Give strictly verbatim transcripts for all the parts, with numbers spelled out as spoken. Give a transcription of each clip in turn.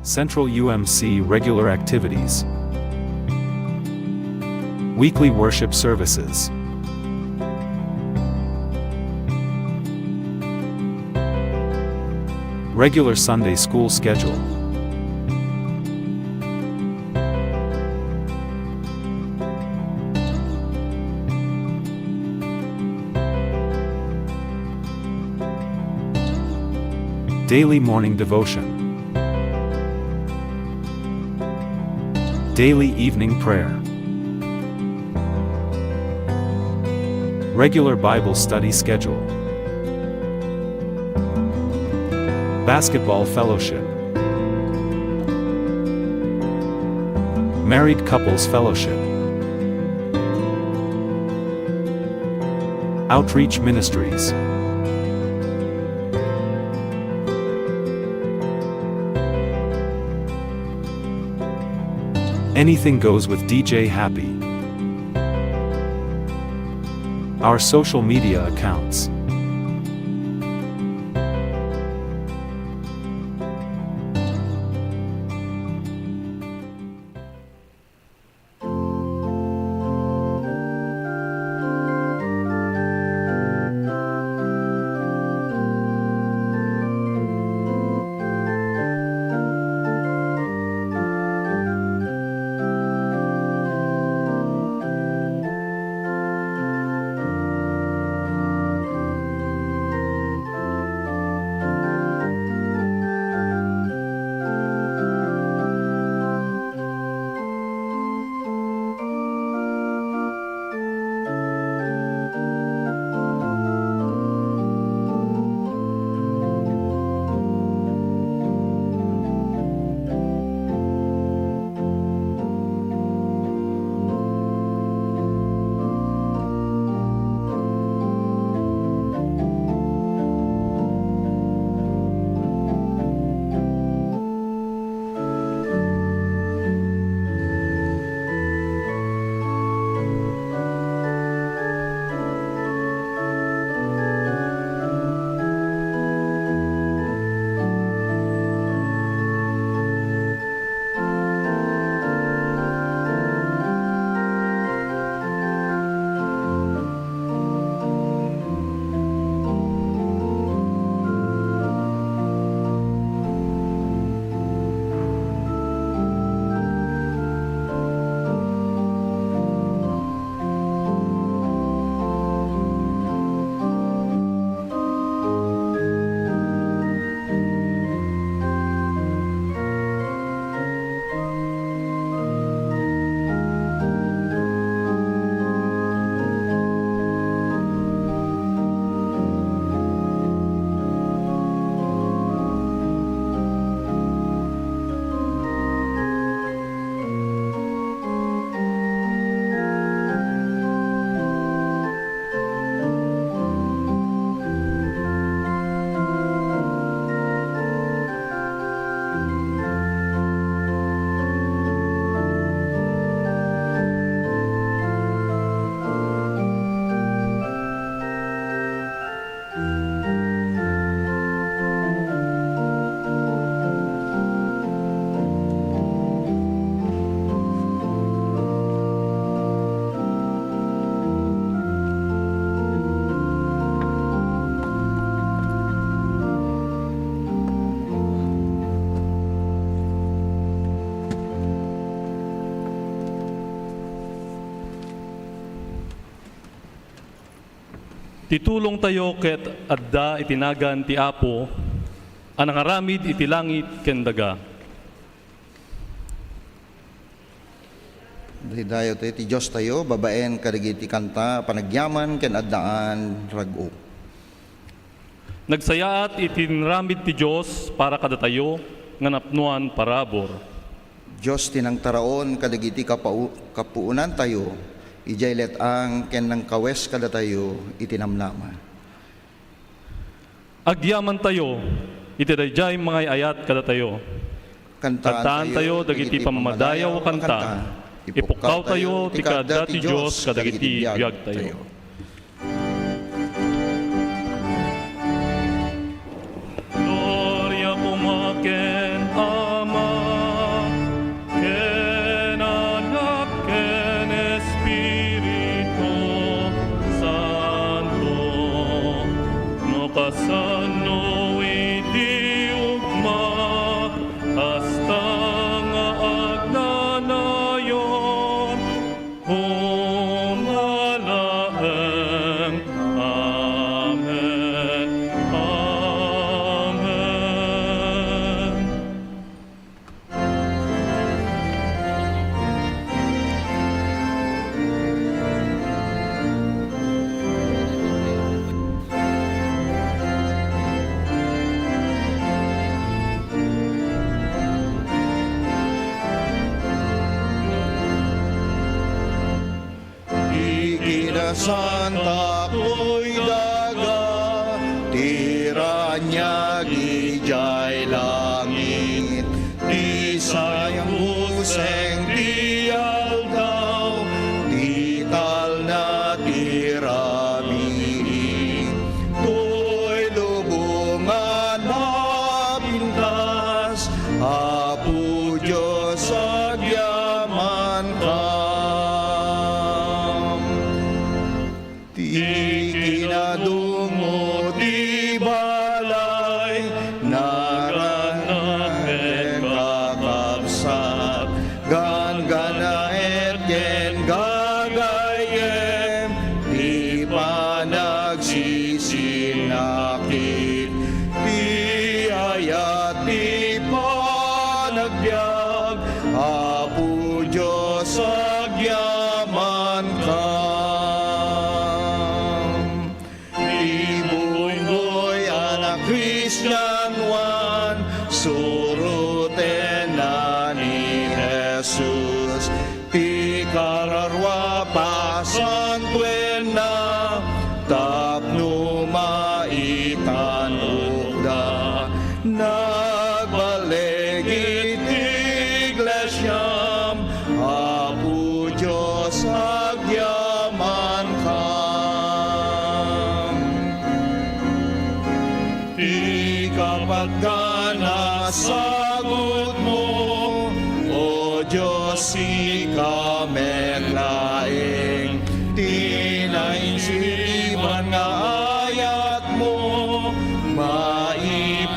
Central U M C regular activities. Weekly worship services. Regular Sunday school schedule. Daily morning devotion. Daily evening prayer. Regular Bible study schedule. Basketball fellowship. Married couples fellowship. Outreach ministries. Anything goes with D J Happy. Our social media accounts. Ti tulongtayo ket adda iti nagan ti Apo a nangaramid iti langit ken daga. Daydayaw tayo ti Diostayo babaen kadagiti kanta a panagyaman ken addaan rag-o. Nagsayaat iti inaramid ti Dios para kadatayo nga napnoan parabur. Dios ti nangtaraon kadagiti kapau-, kapuonantayo, idiay let-ang ken nangkawes kadatayo iti namnama. Agyamantayo iti daydiay mangay-ayat kadatayo. Kantaantayo dagiti pammadayaw a kanta. Ipukkawtayo ti kaadda ti Dios kadagiti biagtayo. Gloria koma ken Ama, Kasano iti ugma, kasta nga agnanayon, pumalaeng. Amen. Amen. Ti kinasanta koy daga, ti raniag idiay langit, ti sayang buseng ti aldaw, ti talna ti rabii, toy lubongan a pintas, Apo Dios, agyamanka. Ti kinadum ti balay, naragnak ken kakabsat, ganggannaet ken gagayyem, ti panagsisinnakit, ti ayat, ti panagbiag, Apo Dios, agyamanka. Ti bunggoy a nakristianoan, surotenna ni Jesus. Ti kararua, pasantoenna tapno maitan-okda. Nagballigi ti iglesiam, Apo Dios, agyamankam. Ti kapatgan a sagutmo, O Dios, sika met laeng. Ti nainsiriban nga ayatmo, maiparang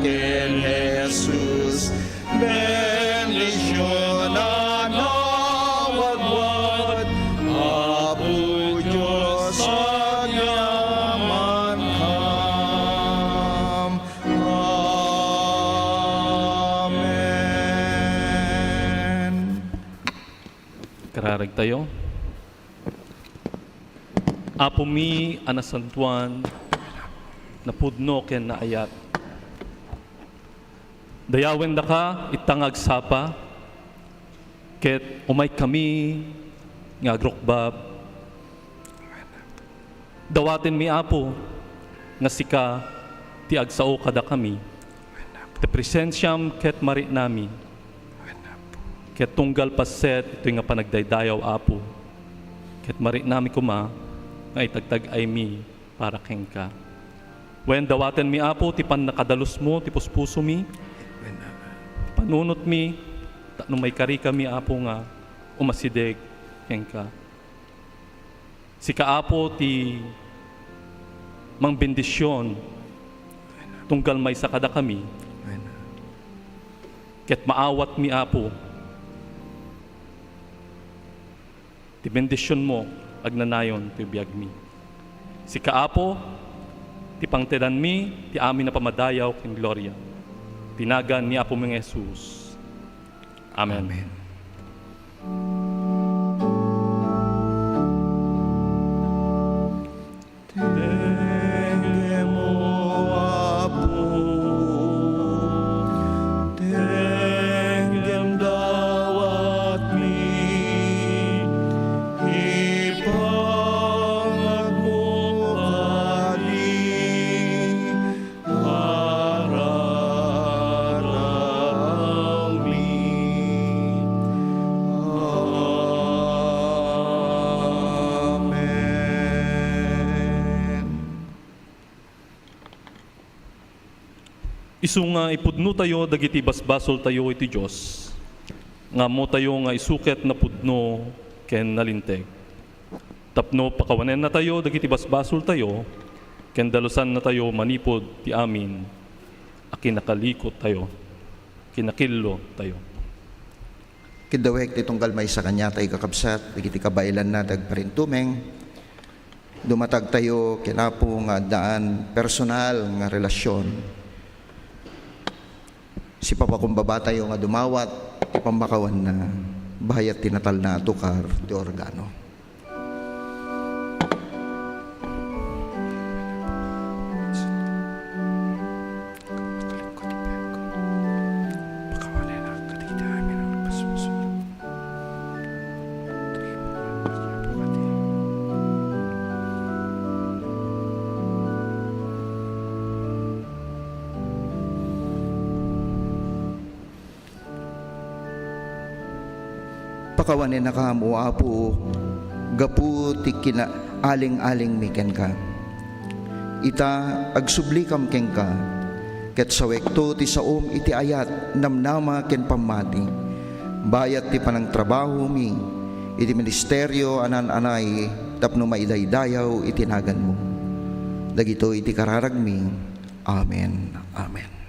ken Jesus. Bendision a nawagwag, Apo Dios, agyamankam. Amen. Kararag tayo. Apomi a nasantoan, napudno ken naayat. Dayawendaka ita nga agsapa, ket umaykami nga agrukbab. Dawatenmi, Apo, nga sika ti agsao kadakami. Ti presensiam ket mariknami. Ket tunggal paset itoy nga panagdaydayaw, Apo, ket mariknami koma nga itagtag-aymi para kenka. Wen, dawatenmi, Apo, ti pannakadalusmo ti puspusomi, ti panunotmi, tapno maikarikami, Apo, nga umasideg kenka. Sika, Apo, ti mangbendision tunggal maysa kadakami. Ket maawatmi, Apo, ti bendisionmo agnanayon ti biagmi. Sika, Apo, ti pangtedanmi ti amin a pamadayaw ken gloria. Ti nagan ni Apomi nga Jesus. Amen. Amen. Tenggem, O Apo, tenggem dawatmi, ipangagmo kadi, arararawmi. Amen. Isu nga ipudnotayo dagiti basbasoltayo iti Dios, nga ammotayo nga isu ket napudno ken nalinteg. Tapno pakawanennatayo dagiti basbasoltayo, Ken dalusannatayo manipud ti amin a kinakalikot tayo, kinakillo tayo. Kiddawek ti tunggal maysa kaniatayo, kakabsat, dagiti kabaelanna ti agparintumeng. Dumatagtayo ken Apo nga addaan personal nga relasyon. Sipapakumbabatayo nga dumawat ti pammakawanna, bayat ti natalna a tukar ti organo. Pakawanennakam, O Apo, gapu ti kinaaling-alingmi kenka. Ita, agsublikam kenka, ket sawekto ti saom iti ayat, namnama, ken pammati. Bayat ti panangtrabahomi iti ministerio a naan-anay tapno maidaydayaw iti naganmo. Dagitoy iti kararagmi. Amen. Amen. Amen.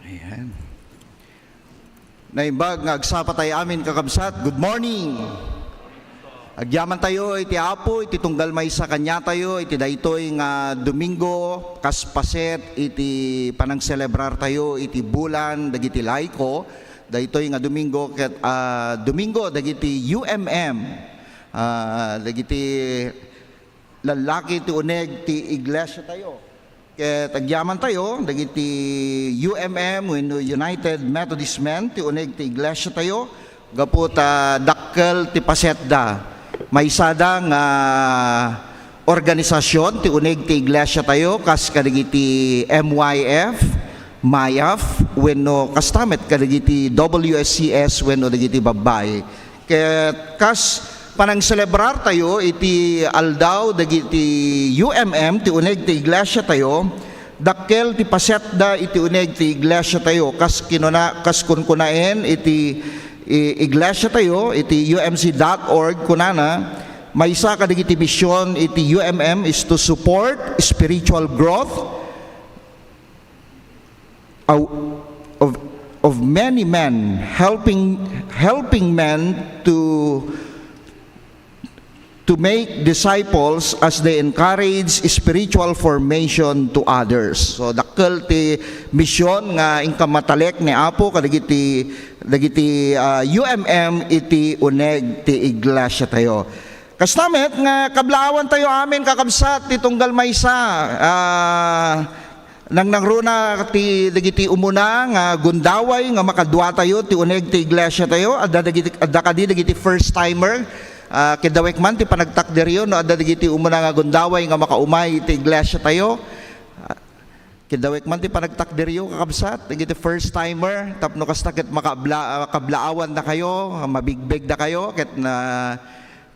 Ayan. Naimbag nga agsapa tayo amin, kakabsat. Good morning. Agyaman tayo iti Apo, iti tunggal maysa kaniatayo, iti daytoy nga Domingo, kas paset iti panangselebrar tayo iti bulan dagiti laiko. Daytoy nga Domingo ket, ah, Domingo dagiti U M M, ah, dagiti lallaki ti uneg ti iglesia tayo. Ket agyaman tayo dagiti U M M wenno United Methodist Men ti uneg ti iglesia tayo gapu ta dakkel ti pasetda. Maysada nga organisasion ti uneg ti iglesia tayo, kas kadagiti M Y F, MYF, wenno kasta met kadagiti W S C S wenno dagiti babbai. Ket kas panangselebrar tayo iti aldaw dagiti U M M ti uneg ti iglesia tayo, dakkel ti pasetda iti uneg ti iglesia tayo. Kas kinuna, kas kunkunaen iti i-, iglesia tayo, iti U M C dot org kunana, maysa kadagiti mision iti U M M is to support spiritual growth of, of, of many men, helping, helping men to, to make disciples as they encourage spiritual formation to others. So, dakkel ti mision nga inka matalek ni Apo kadagiti, dagiti, ah, U M M iti uneg ti iglesia tayo. Kasta met nga kablaawan tayo amin, kakabsat, ti tunggal maysa, ah, nangnangruna ti dagiti umuna nga gundaway nga makadua tayo ti uneg ti iglesia tayo. Adda dagiti, adda kadi dagiti first timer, ah, kiddawek man ti panagtakderyo no adda dagiti umuna nga gundaway nga makaumay ti iglesia tayo. Ah, kiddawek man ti panagtakderyo, kakabsat, dagiti first timer, tapno kasta ket makabla-, ah, kablaawan dakayo, mabigbeg dakayo, ket na,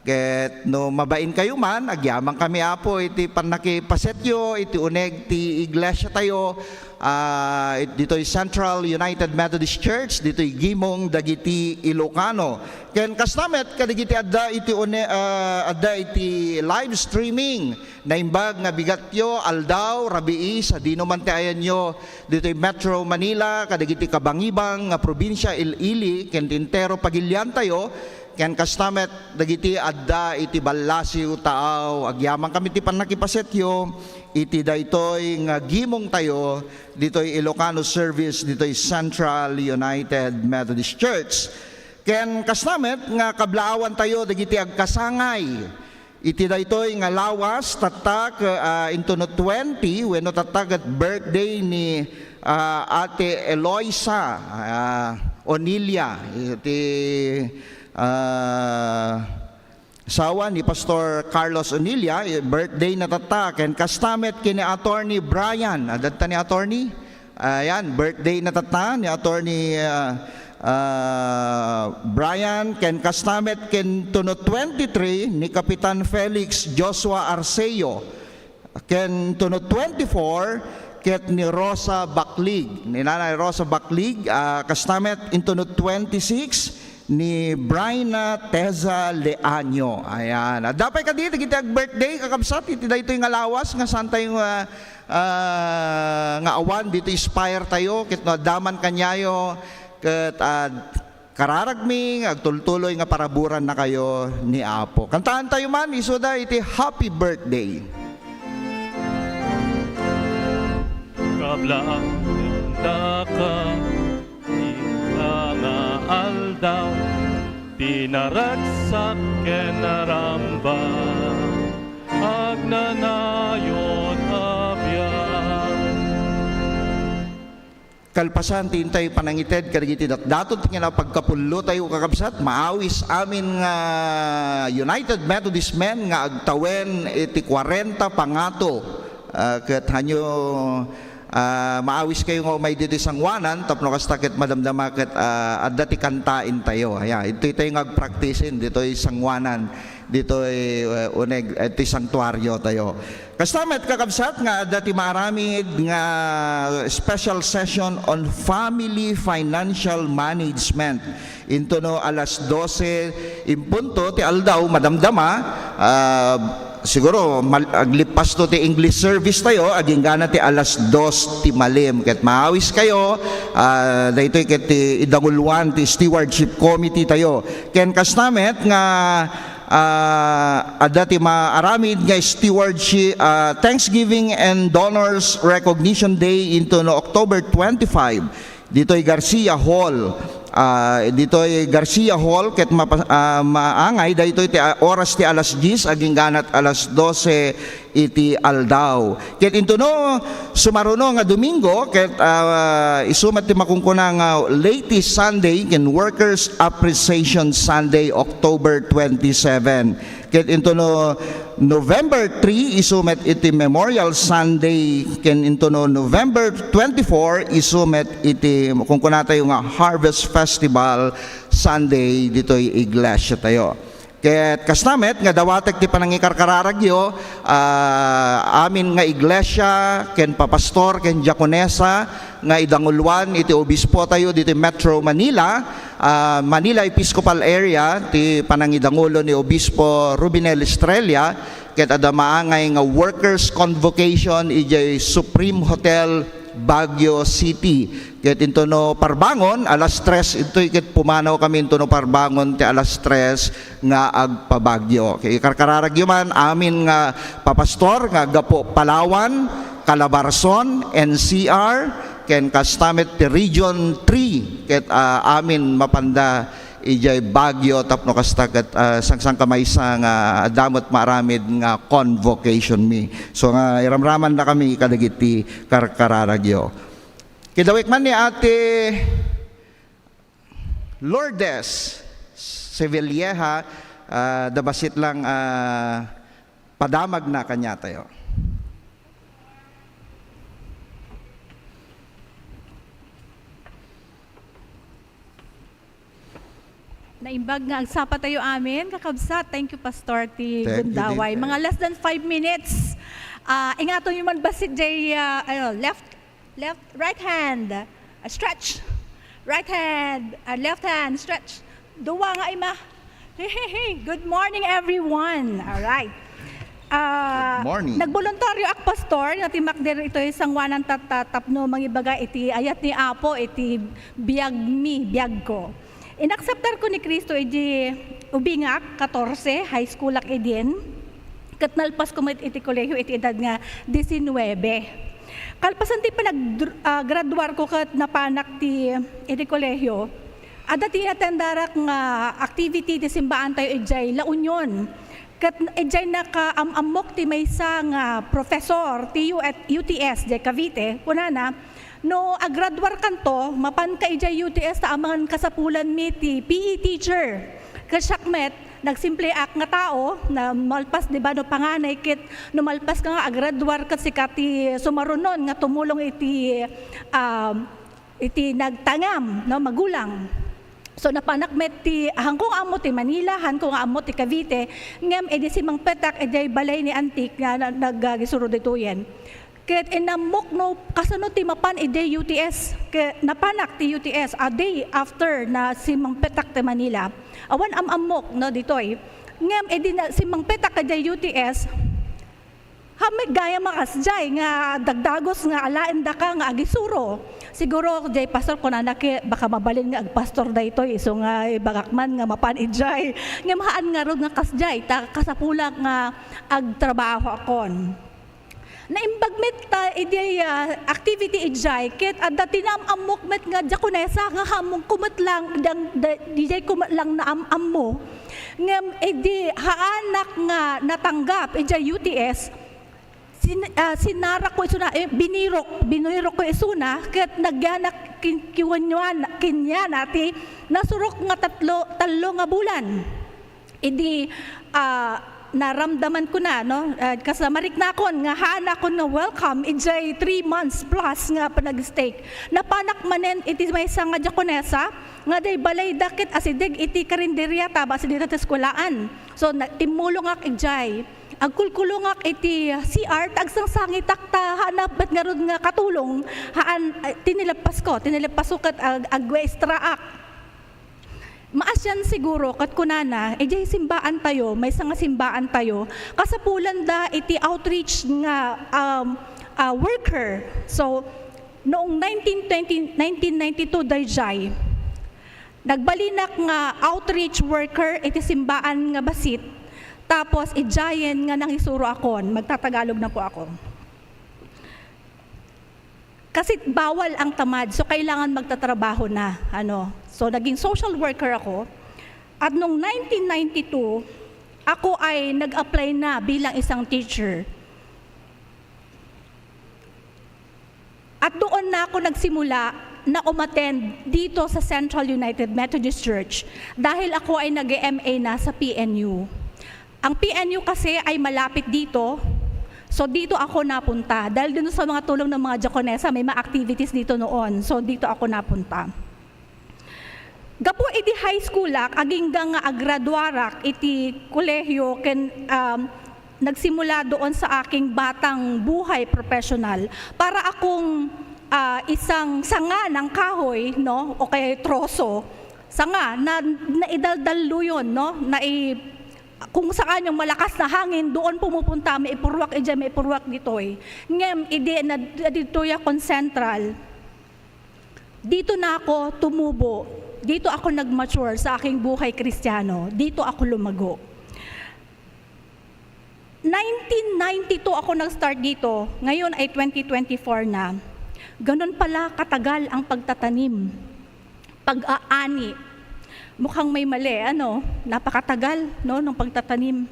ket no mabain kayo man, agyaman kami, Apo, iti pannakipasetyo iti uneg ti iglesia tayo, ah, it-, ditoy Central United Methodist Church, ditoy Gimong dagiti Ilocano. Ken kasta met kadagiti adda iti une-, ah, adda iti live streaming. Naimbag nga bigatyo, aldaw, rabii, sadino man ti ayanyo, ditoy Metro Manila, kadagiti kabangibang nga probinsia, il-ili, ken ti entero pagiliantayo, ken kasta met dagiti adda iti ballasiw, taaw. Agyaman kami ti pannakipasetyo iti daytoy nga gimong tayo ditoy Ilocano service ditoy Central United Methodist Church. Ken kasta met nga kablaawan tayo dagiti agkasangay iti daytoy nga lawas, tatta, ah, intono twenty, wenno tatta ket birthday ni, ah, Ate Eloisa, ah, Onilia, iti, ah, asawa ni Pastor Carlos Onilia, eh, birthday na tatta, ken kasta met ken ni Attorney Brian. Adda ta ni Attorney? Ayan, birthday na tatta ni Attorney, ah, ah, Brian, ken kasta met ken tuno twenty-three ni Kapitan Felix Joshua Arceo, ken tuno twenty-four ket ni Rosa Baclig, ni Nanay Rosa Baclig, ah, kasta met intuno twenty-six ni Bryna Teza Leaño. Ayan. Adda pay kadi dagiti ag-birthday, kakabsat, iti daytoy nga lawas nga saan tayo nga, ah, nga awan ditoy Spire tayo, ket no adda man kaniayo, ket, ah, kararagmi nga agtultuloy nga paraburannakayo ni Apo. Kantaan tayo man, isuda iti Happy Birthday. Kablaang daka, ita nga aldaw, pinaragsak ken naramba, agnanayon a biag. Kalpasan ti intay panangited kadagiti datdaton ti kinapagkapullo tayo, kakabsat, maawis amin nga United Methodist Men nga agtawen iti kwarenta pangato. Ah, ket hanyo, ah, maawis kayo nga umay ditoy sangoanan tapno kasta ket madamdama ket, ah, adda ti kantaen tayo. Aya, itoy tayo nga agpraktisin ditoy sangoanan, ditoy, eh, uneg, eh, ti santuario tayo. Kasta met, kakabsat, nga adda ti maaramid nga special session on family financial management. Intono alas dose in punto ti aldaw, madamdama, ah, siguro mal-, aglippasto ti English service tayo, aginggana ti alas dos ti malim. Ket maawis kayo, ah, daytoy ket ti idanguluan ti stewardship committee tayo. Ken kasta met nga, ah, adda ti maaramid nga stewardship, ah, Thanksgiving and Donors Recognition Day intono October twenty-five. Ditoy Garcia Hall, Ah, ditoy Garcia Hall, ket mapa-, ah, maangay daytoy ti, ah, oras ti alas dies agingganat alas dose iti aldaw. Ket intono sumaruno nga Domingo, ket, ah, isu met ti makunkuna nga Ladies Sunday ken Workers Appreciation Sunday, October twenty-seven. Ket intono November three, isu met iti Memorial Sunday, ken intono November twenty-four, isu met iti, kunkunatayo nga Harvest Festival Sunday ditoy iglesia tayo. Ket kasta met nga dawatek ti panangikarkararagyo, ah, amin nga iglesia ken papastor ken diakonesa nga idanguloan iti obispo tayo ditoy Metro Manila, ah, Manila Episcopal Area, ti panangidangulo ni Obispo Rubenel Estrella, ket adda maangay nga workers convocation idiay Supreme Hotel, Baguio City. Ket intono parbangon, alas tres, intoy ket pumanaw kami intono parbangon ti alas tres nga agpa-Baguio. Ket ikarkararagyo man, amin nga papastor nga gapu Palawan, Calabarzon, N C R, ken kasta met ti Region three, ket, ah, amin mapanda idiay Baguio tapno kasta ket, ah, sangsankamaysa nga adda met maaramid nga convocation mi. So nga iramramandakami kadagiti karkararagyo. Kidawik man ni Ate Lourdes Sevilleja, ah, da bassit lang, ah, padamagna kaniatayo. Naimbag nga agsapa tayo amin, kakabsat. Thank you, Pastor, ti gundaway. Mga less than five minutes. Ah, ingaton yo man bassit jay, ah, ano, left, left, right hand. Ah, stretch. Right hand, ah, left hand, stretch. Dua nga ima. Hey, hey, hey. Good morning, everyone. All right. Ah, Good morning. Nagboluntaryo ak, Pastor, nga timakder itoy sangoanan ta-, ta-, tapno mangibaga iti ayat ni Apo iti biag mi, biag ko. Inakseptar ko ni Cristo idi ubingak, katorse, high school ak idin. Ket nalpas ko met iti kolehiyo iti edad nga diecinuebe. Kalpasan ti panag-, ah, graduar ko ket napanak ti, iti kolehiyo, adda ti inatendarak nga activity ti simbaan tayo idiay La Union. Ket idiay nakaam-ammok ti maysa nga professor ti U-, U T S diay Cavite, kunana, "No agraduarkanto, mapanka idiay U T S ta amangan kasapulanmi ti P E teacher." Ket siak met, nagsimple ak nga tao, na malpas, di ba, no panganay, ket no malpas ka nga agraduar, ket sika ti sumarunon nga tumulong iti, um, iti nagtangam, no, magulang. So, napanak met ti, haanko nga ammo ti Manila, haanko nga ammo ti Cavite, ngem idi simmangpetak idiay balay ni Antik nga na-, nagagisuro ditoyen. Ket inammok no kasano ti mapan idiay U T S, ket napanak ti U T S a day after na simmangpetak ti Manila. Awan am-ammok, no, ditoy. Ngem idi na simmangpetak idiay U T S, Haan met gayam a kasdiay nga dagdagus nga alaen daka nga agisuro. Siguro, diay pastor, kunana ket baka mabalin nga agpastor daytoy, isu nga ibagak man nga mapan idiay. Ngem haan ngarud nga kasdiay, ta kasapulan nga agtrabahokon. Naimbag met ta idiay, ah, activity idiay, ket adda ti naam-ammok met nga diakonesa nga haanko met lang, dang-, da-, diay ko met lang naam-ammo. Ngem idi haanak nga natanggap idiay U T S, Sin-, ah, sinarak ko isuna, eh, binirok, binirok ko isuna, ket nagyanak kin-, kiwanyuan-, kenyana ti nasurok nga tatlo, tallo nga bulan. Idi, ah, naramdaman ko na, no, ah, kas mariknakon nga haanakon nga welcome idiay three months plus nga panag-stake. Napanak manen iti maysa nga diakonesa nga diay balayda ket asideg iti karinderia ta ba asideg ta eskuelaan. So, na-, timmulongak idiay. Agkulkulongak iti C R ta agsangsangitak ta haanna met ngarud nga katulong, haan, eh, tinilappasko, tinilappasko ket ag-, agwestraak. Maasian siguro ket kunana, idiay simbaan tayo, maysa nga simbaan tayo, kasapulanda iti outreach nga, um, ah, worker. So, noong nineteen twenty, nineteen ninety-two daydiay, Nagbalinak nga outreach worker iti simbaan nga bassit, tapos idiayen nga nangisuroakon, magtatagalog na po ako. Kasi bawal ang tamad, so kailangan magtatrabaho na, ano. So, naging social worker ako. At noong nineteen ninety-two, ako ay nag-apply na bilang isang teacher. At doon na ako nagsimula na umattend dito sa Central United Methodist Church dahil ako ay nag-M A na sa P N U. Ang P N U kasi ay malapit dito, so dito ako napunta. Dahil dun sa mga tulong ng mga diakonesa, may mga activities dito noon. So dito ako napunta. Gapu idi high school ak, agingga nga agraduarak iti kolehiyo ken, um, nagsimula doon sa aking batang buhay professional. Para akong, ah, isang sanga ng kahoy, no, o kaya troso, sanga na naidaldalluyon, no, nai-, kung saan yung malakas na hangin, doon pumupunta, maipurwak idiay, maipurwak ditoy. Ngem, idi na, ditoy akong central, dito na ako tumubo. Dito ako nag-mature sa aking buhay Kristiyano. Dito ako lumago. Nineteen ninety-two ako nag-start dito. Ngayon ay twenty twenty-four na. Ganun pala katagal ang pagtatanim. Pag-aani. Mukhang may mali, ano? Napakatagal, no, ng pagtatanim.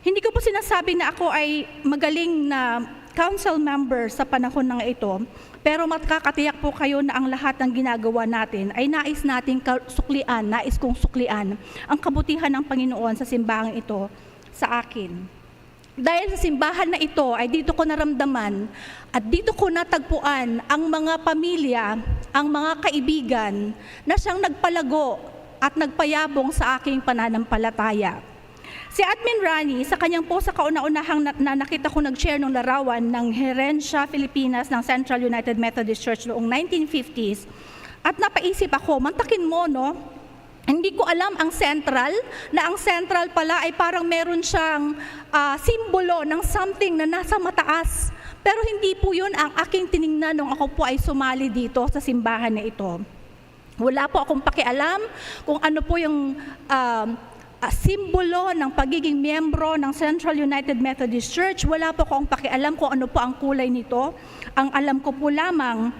Hindi ko po sinasabi na ako ay magaling na council member sa panahon na ito, pero makakatiyak po kayo na ang lahat ng ginagawa natin ay nais nating ka-, suklian, nais kong suklian ang kabutihan ng Panginoon sa simbahang ito sa akin. Dahil sa simbahan na ito ay dito ko naramdaman at dito ko natagpuan ang mga pamilya, ang mga kaibigan na siyang nagpalago at nagpayabong sa aking pananampalataya. Si Admin Rani, sa kanyang post sa kauna-unahang na, na nakita ko nag-share ng larawan ng Herencia Filipinas ng Central United Methodist Church noong nineteen fifties, at napaisip ako, mantakin mo, no? Hindi ko alam ang central, na ang central pala ay parang meron siyang, ah, simbolo ng something na nasa mataas. Pero hindi po yun ang aking tiningnan nung ako po ay sumali dito sa simbahan na ito. Wala po akong pakialam kung ano po yung, um, ah, simbolo ng pagiging miyembro ng Central United Methodist Church. Wala po akong pakialam kung ano po ang kulay nito. Ang alam ko po lamang,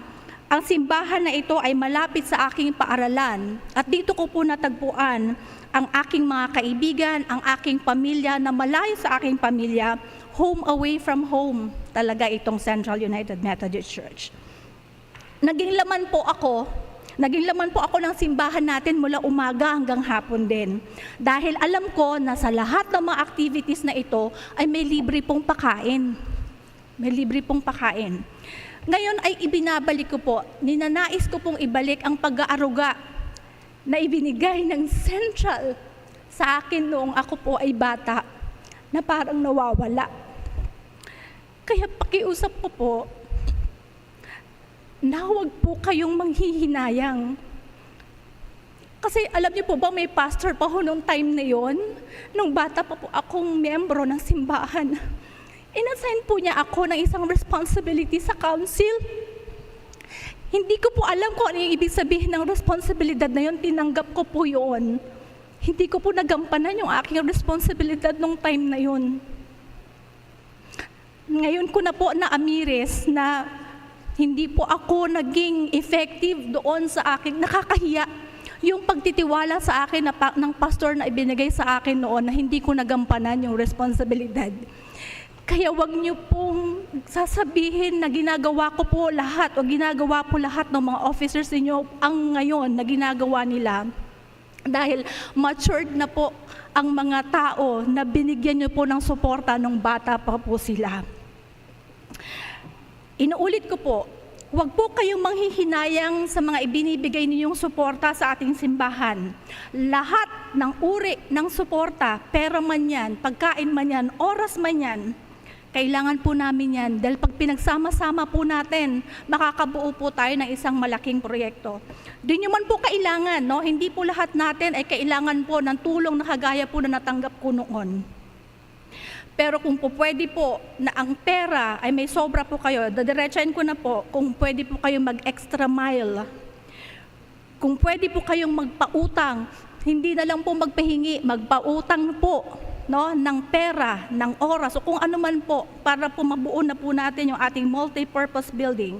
ang simbahan na ito ay malapit sa aking paaralan. At dito ko po natagpuan ang aking mga kaibigan, ang aking pamilya na malayo sa aking pamilya, home away from home talaga itong Central United Methodist Church. Naging laman po ako, naging laman po ako ng simbahan natin mula umaga hanggang hapon din. Dahil alam ko na sa lahat ng mga activities na ito ay may libre pong pakain. May libre pong pakain. Ngayon ay ibinabalik ko po, ninanais ko pong ibalik ang pag-aaruga na ibinigay ng Central sa akin noong ako po ay bata na parang nawawala. Kaya pakiusap ko po na huwag po kayong manghihinayang. Kasi alam niyo po ba, may pastor pa ho nung time na yon, nung bata pa po akong miyembro ng simbahan. Inassign po niya ako ng isang responsibility sa council. Hindi ko po alam kung ano yung ibig sabihin ng responsibilidad na yon. Tinanggap ko po yon. Hindi ko po nagampanan yung aking responsibilidad nung time na yon. Ngayon ko na po naamiris na hindi po ako naging effective doon sa akin. Nakakahiya yung pagtitiwala sa akin na pa, ng pastor na ibinigay sa akin noon na hindi ko nagampanan yung responsibilidad. Kaya wag niyo pong sasabihin na ginagawa ko po lahat o ginagawa po lahat ng mga officers ninyo ang ngayon na ginagawa nila. Dahil matured na po ang mga tao na binigyan niyo po ng suporta nung bata pa po sila. Inuulit ko po, huwag po kayong manghihinayang sa mga ibinibigay ninyong suporta sa ating simbahan. Lahat ng uri ng suporta, pera man yan, pagkain man yan, oras man yan, kailangan po namin yan. Dahil pag pinagsama-sama po natin, makakabuo po tayo ng isang malaking proyekto. Di nyo man po kailangan, no? Hindi po lahat natin ay kailangan po ng tulong na kagaya po na natanggap ko noon. Pero kung po pwede po na ang pera ay may sobra po kayo, dadiretsahin ko na po, kung pwede po kayo mag-extra mile. Kung pwede po kayong magpautang, hindi na lang po magpahingi, magpautang po, no, ng pera, ng oras, o kung ano man po, para po mabuo na po natin yung ating multi-purpose building.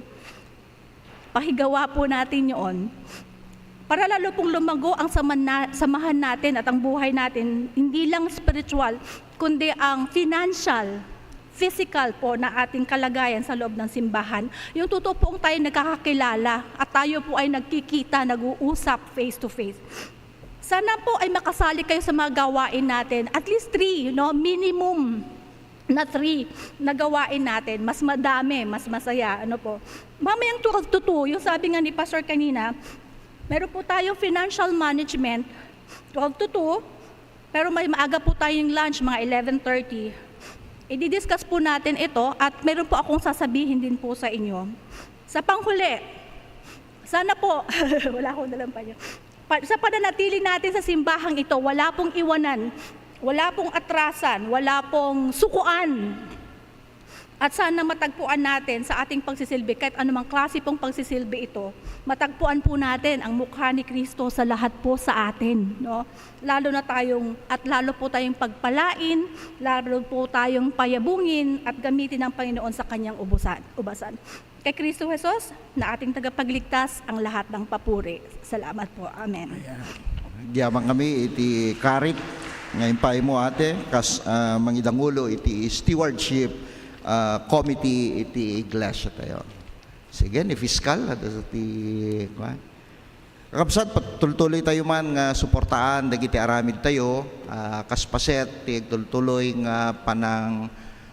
Pahigawa po natin yon. Para lalo pong lumago ang saman na-, samahan natin at ang buhay natin, hindi lang spiritual, kundi ang financial, physical po na ating kalagayan sa loob ng simbahan. Yung totoo pong tayo nagkakakilala at tayo po ay nagkikita, nag-uusap face to face. Sana po ay makasali kayo sa mga gawain natin. At least three, no? Minimum na three na gawain natin. Mas madami, mas masaya. Ano po? Mamayang twelve to two, yung sabi nga ni Pastor kanina, meron po tayong financial management, twelve to two, pero may maaga po tayong lunch, mga eleven thirty. I-discuss po natin ito at meron po akong sasabihin din po sa inyo. Sa panghuli, sana po, wala akong dalang panyo. Pa-, sa pananatili natin sa simbahang ito, wala pong iwanan, wala pong atrasan, wala pong sukuan. At sana matagpuan natin sa ating pagsisilbi, kahit anumang klase pong pagsisilbi ito, matagpuan po natin ang mukha ni Kristo sa lahat po sa atin, no? Lalo na tayong, at lalo po tayong pagpalain, lalo po tayong payabungin at gamitin ng Panginoon sa kanyang ubusan, ubasan. Kay Kristo Jesus, na ating tagapagligtas, ang lahat ng papuri. Salamat po. Amen. Ayan. Agyaman kami iti karit nga impaaymo, ate, kas, ah, mangidangulo iti stewardship, ah, committee iti iglesia tayo. Sige, ni fiscal, adu ti, kuan. Kakabsat, pagtultuloy tayo man nga suportaan dagiti aramid tayo, ah, kas paset ti agtultuloy nga panang,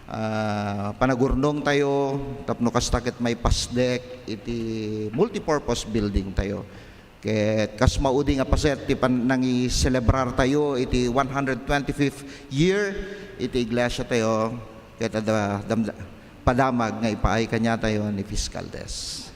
ah, panagurnong tayo tapno kasta ket maipasdek iti multipurpose building tayo. Ket kas maudi nga paset ti pan-, nangiselebrar tayo iti one hundred twenty-fifth year iti iglesia tayo, ket adda damda-, padamag nga ipaay kaniatayo ni fiscal desk.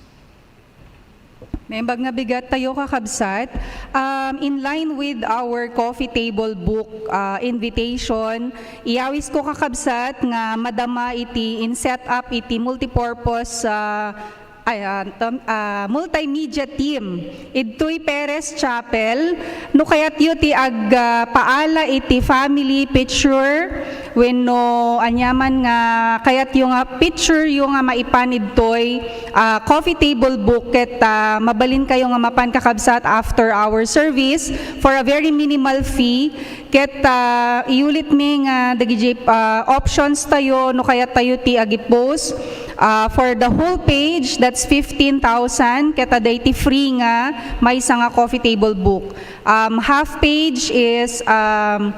Naimbag nga bigat tayo, kakabsat. Um, in line with our coffee table book, uh, invitation, iyawis ko, kakabsat, nga madama iti in set up iti multipurpose, uh, ay, uh, tam-, uh, multimedia team idtoy Perez Chapel. No kayatyo ti ag, uh, paala iti family picture, wenno aniaman nga kayatyo nga picture yo nga maipan idtoy, ah, coffee table book ket, ah, mabalin kayo nga mapan, kakabsat, after our service for a very minimal fee. Ket, ah, iyulit mi nga dagiti, ah, options tayo no kayat tayo ti agi-post. Ah, for the whole page, that's fifteen thousand. Ket adda iti free nga maysa nga coffee table book. Um, half page is, um,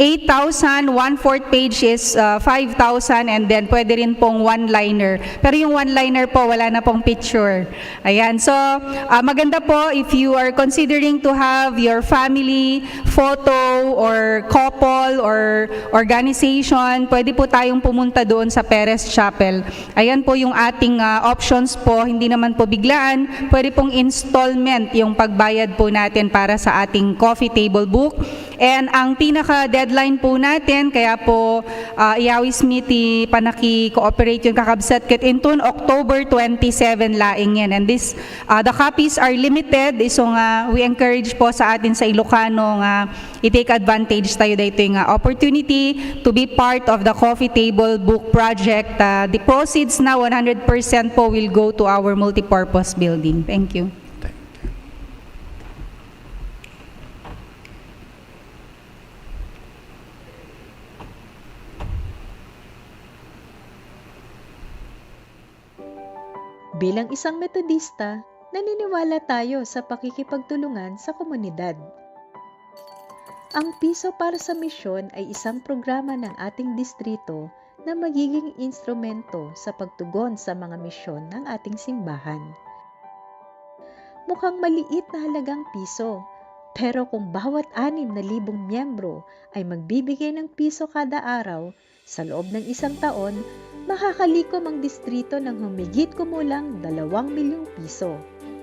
eight thousand, one-fourth page is, uh, five thousand, and then pwede rin pong one-liner. Pero yung one-liner po, wala na pong picture. Ayan. So, uh, maganda po if you are considering to have your family photo or couple or organization, pwede po tayong pumunta doon sa Perez Chapel. Ayan po yung ating, uh, options po. Hindi naman po biglaan. Pwede pong installment yung pagbayad po natin para sa ating coffee table book. And ang pinaka-deadline po natin, kaya po, ah, iyawis mi ti panaki-cooperate yung kakabsat, ket inton October twenty-seven laeng yan. And this, ah, the copies are limited, isu nga we encourage po sa atin sa Ilocano nga i-take advantage tayo daytoy nga opportunity to be part of the Coffee Table Book Project. Ah, the proceeds na one hundred percent po will go to our multipurpose building. Thank you. Bilang isang Metodista, naniniwala tayo sa pakikipagtulungan sa komunidad. Ang Piso para sa Misyon ay isang programa ng ating distrito na magiging instrumento sa pagtugon sa mga misyon ng ating simbahan. Mukhang maliit na halagang piso, pero kung bawat anim na libong miyembro ay magbibigay ng piso kada araw, sa loob ng isang taon, makakalikom ang distrito ng humigit kumulang dalawang milyong piso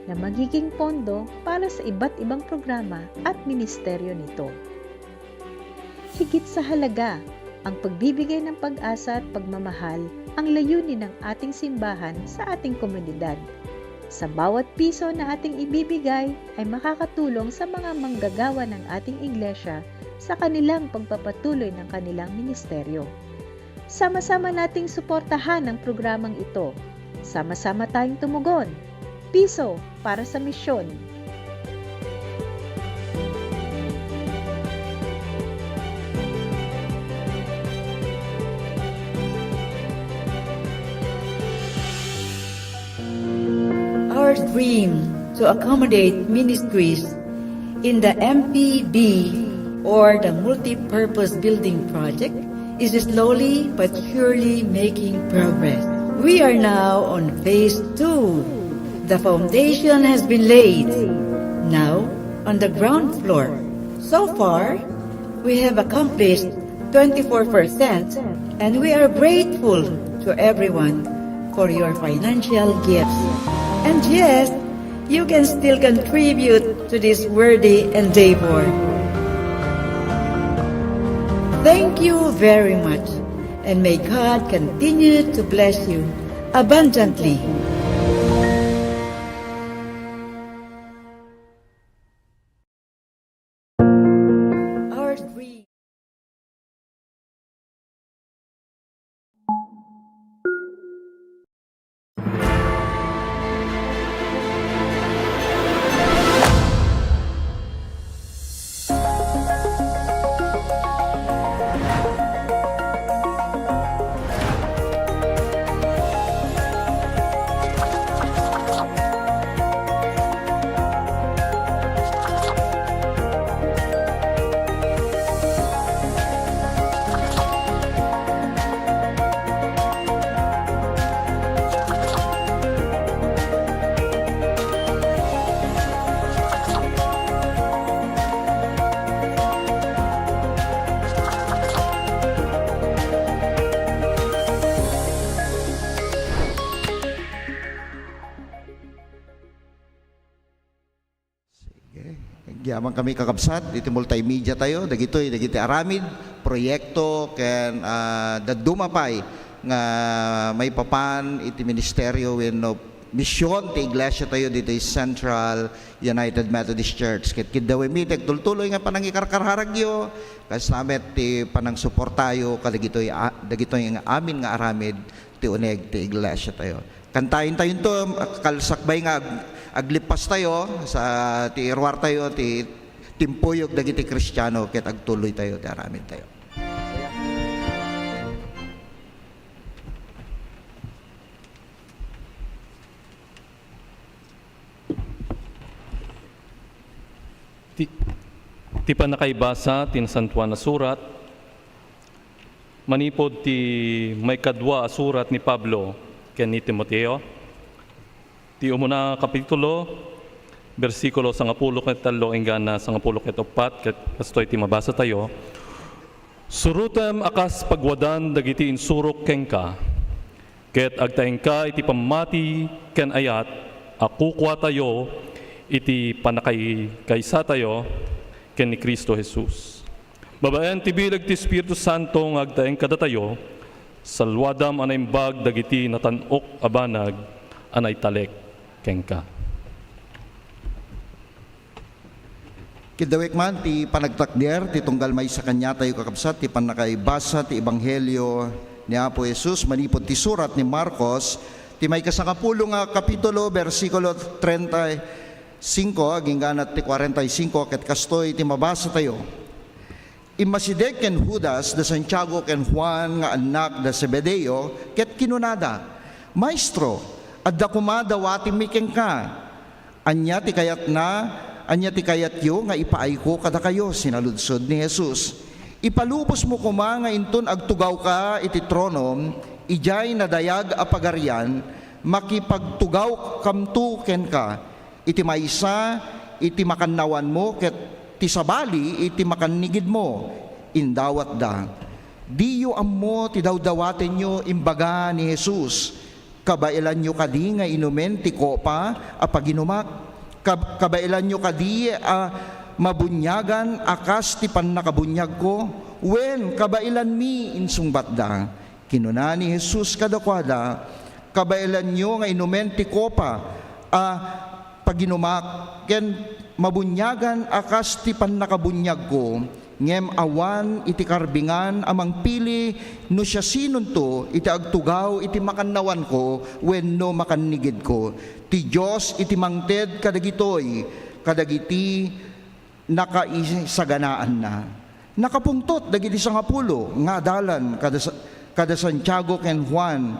na magiging pondo para sa iba't ibang programa at ministeryo nito. Higit sa halaga, ang pagbibigay ng pag-asa at pagmamahal ang layunin ng ating simbahan sa ating komunidad. Sa bawat piso na ating ibibigay ay makakatulong sa mga manggagawa ng ating iglesia sa kanilang pagpapatuloy ng kanilang ministeryo. Sama-sama nating suportahan ang programang ito. Sama-sama tayong tumugon. Piso para sa misyon. Dream to accommodate ministries in the M P B or the multi-purpose building project is slowly but surely making progress. We are now on phase two. The foundation has been laid. Now, on the ground floor. So far, we have accomplished twenty-four percent, and we are grateful to everyone for your financial gifts. And yes, you can still contribute to this worthy endeavor. Thank you very much, and may God continue to bless you abundantly. Our dream. Sige. Agyaman kami, kakabsat, iti multimedia tayo, dagitoy, dagiti aramid, proyekto, ken, ah, dadduma pay nga maipapan iti ministerio wenno mision ti iglesia tayo ditoy Central United Methodist Church. Ket kiddawmi ti agtultuloy nga panangikarkararagyo, kasla met ti panangsuportayo kadagitoy a-, dagitoy nga amin nga aramid ti uneg ti iglesia tayo. Kantaentayo to, kalsakbay nga ag-, aglippas tayo sa ti iruar tayo, ti timpuyog dagiti Kristiano, ket agtuloy tayo ti aramid tayo. Ti, ti pannakaibasa ti Nasantoan a Surat manipud ti maikadua a surat ni Pablo ken ni Timoteo, ti umuna a kapitulo, bersikulo sangapulo ket tallo inggana sangapulo ket uppat, ket kastoy ti mabasa tayo. Surotem a kas pagwadan dagiti insurok kenka, ket agtaengka iti pammati ken ayat a kukuatayo iti pannakaikaysatayo ken ni Cristo Jesus. Babaen ti bileg ti Espiritu Santo nga agtaeng kadatayo, salluadam a naimbag dagiti natan-ok a banag a naitalek kenka. Kiddawek man ti panagtakder ti tunggal maysa kaniatayo, kakabsat, ti pannakaibasa ti Ebanghelio ni Apo Jesus manipud ti surat ni Marcos, ti maikasangapulo nga kapitulo, bersikulo treinta y cinco, agingga ti cuarenta y cinco, ket kastoy ti mabasatayo. Immasideg ken Judas da Santiago ken Juan nga annak da Zebedeo, ket kinunada, "Maestro, adda koma dawatenmi kenka." "Ania ti kayatna? Ania ti kayatyo nga ipaayko kadakayo?" sinaludsod ni Jesus. "Ipalubosmo koma nga inton agtugawka iti tronom, idiay nadayag a pagarian, makipagtugawkamto kenka, iti maysa iti makannawanmo ket ti sabali iti makannigidmo." Indawatda, "Diyo ammo ti dawdawatenyo," imbaga ni Jesus. "Kabaelanyo kadi nga inumen ti kopa a paginumak? Kab-, kabaelanyo kadi a mabuniagan a kas ti pannakabuniagko? Wen, kabaelanmi," insungbatda. Kinuna ni Jesus kadakuada, "Kabaelanyo nga inumen ti kopa a paginumak ken mabuniagan a kas ti pannakabuniagko, ngem awan iti karbingan a mangpili no siasinonto iti agtugaw iti makannawanko wenno makannigidko. Ti Dios iti mangted kadagitoy, kadagiti nakaisaganaanna." Nakapungtot dagiti sangapulo nga adalan kada sa-, kada Santiago ken Juan,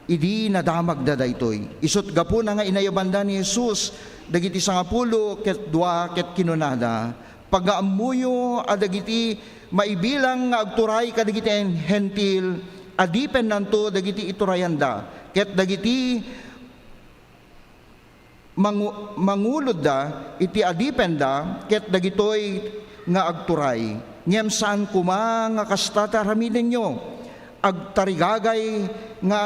idi nadamagda daytoy. Isut' gapuna nga inayabanda ni Jesus dagiti sangapulo ket dua ket kinunada, "Pagaammoyo a dagiti maibilang nga agturay kadagiti Hentil, adipennanto dagiti iturayanda, ket dagiti mangu-, mangulodda iti adipenda ket dagitoy nga agturay. Ngem saan koma nga kasta ti aramidenyo. Agtarigagay nga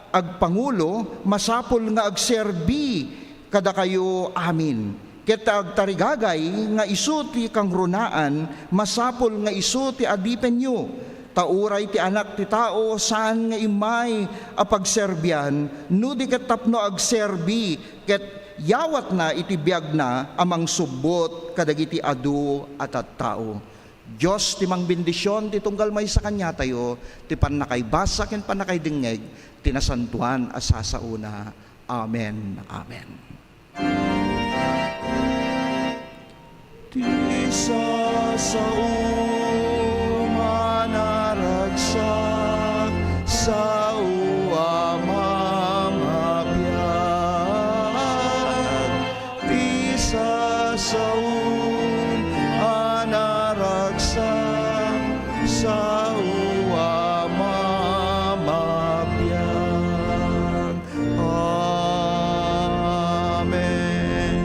agpangulo, masapul nga agserbi kadakayo amin. Ket ta agtarigagay nga isu ti kangrunaan, masapul nga isu ti adipenyo. Ta uray ti Anak ti Tao saan nga immay a pagserbian, no di ket tapno agserbi ket yawatna iti biagna a mangsubbot kadagiti adu a tattao." Dios ti mangbendision ti tunggal maysa kaniatayo ti pannakaibasa ken pannakaidengngeg ti nasantoan a sasaona. Amen. Amen. Ti sasaom a naragsak, sao a mamabiag. Ti sasaom a naragsak, sao a mamabiag. Amen.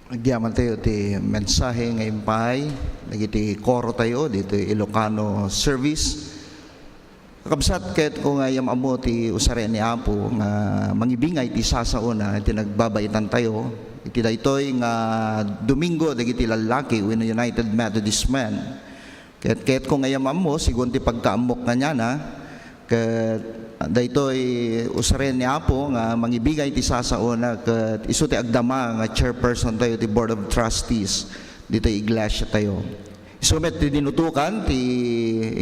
Agyaman tayo ti mensahe nga impay dagiti koro tayo ditoy Ilocano service. Kakabsat, kayatko nga iyam-ammo ti usaren ni Apo nga mangibingay ti sasaona iti nagbabaitan tayo iti daytoy nga Domingo dagiti lallaki wenno United Methodist Men. Ket, ket kung iyam-ammo, sigun ti pagkaammok kaniana, ket daytoy usaren ni Apo nga mangibingay ti sasaona, ket isu ti agdama nga chairperson tayo ti Board of Trustees ditoy iglesia tayo. Isu met ti dinutokan ti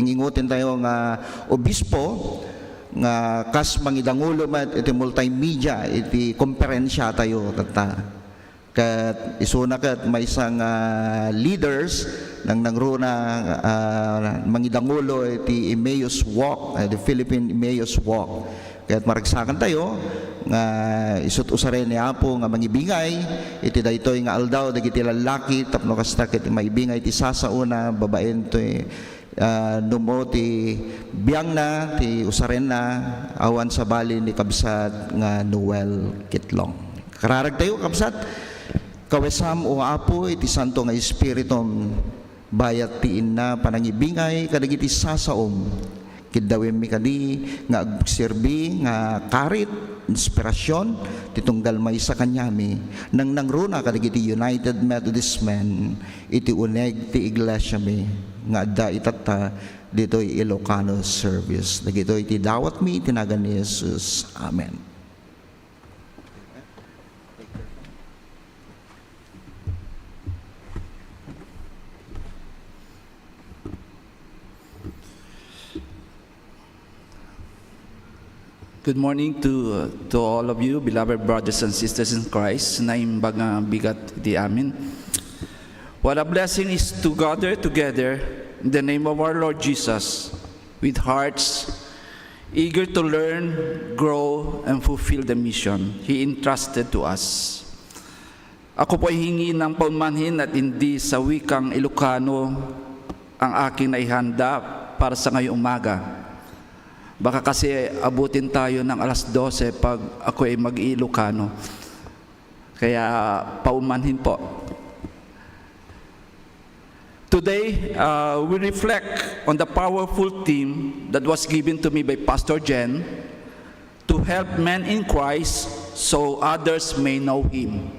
ing-ingutin tayo nga obispo nga kas mangidangulo met iti multimedia iti komperensia tayo tatta. Ket isuna ket maysa nga leaders, nangnangruna, ah, mangidangulo iti Emmaus Walk, ah, the Philippine Emmaus Walk. Ket maragsakan tayo nga isut' usaren ni Apo nga mangibingay iti daytoy nga aldaw dagiti lallaki tapno kasta ket maibingay ti sasaona babaen toy ah, numo ti biangna, ti usarenna, awan sabali ni kabsat nga Noel Kitlong. Kararag tayo, kabsat. Kawesam, O Apo, iti santo nga Espiritum, bayat ti inna panangibingay kadagiti sasaom. Kiddawemmi kadi nga agserbi nga karit, inspirasyon, ti tunggal maysa kaniami, nangnangruna kadagiti United Methodist Men, iti uneg ti iglesiami nga adda itatta ditoy Ilocano service. Dagitoy ti dawatmi iti nagan ni Jesus. Amen. Good morning to, uh, to all of you, beloved brothers and sisters in Christ. Naimbag nga bigat iti amin. What a blessing is to gather together in the name of our Lord Jesus with hearts eager to learn, grow, and fulfill the mission He entrusted to us. Ako po ay hingi ng paumanhin at hindi sa wikang Ilocano ang aking naihanda para sa ngayong umaga. Baka kasi abutin tayo ng alas dose pag ako ay mag-Ilocano. Kaya paumanhin po. Today, uh, we reflect on the powerful theme that was given to me by Pastor Jen to help men in Christ so others may know Him.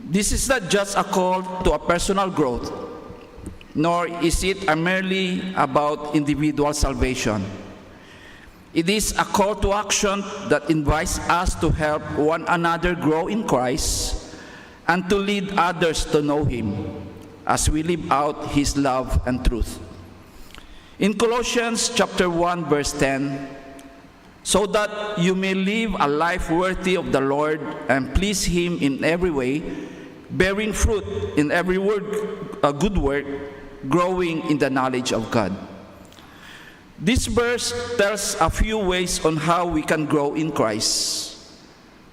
This is not just a call to a personal growth, nor is it a merely about individual salvation. It is a call to action that invites us to help one another grow in Christ and to lead others to know Him as we live out His love and truth. In Colossians chapter one, verse ten, "So that you may live a life worthy of the Lord and please Him in every way, bearing fruit in every word, a good work, growing in the knowledge of God." This verse tells a few ways on how we can grow in Christ.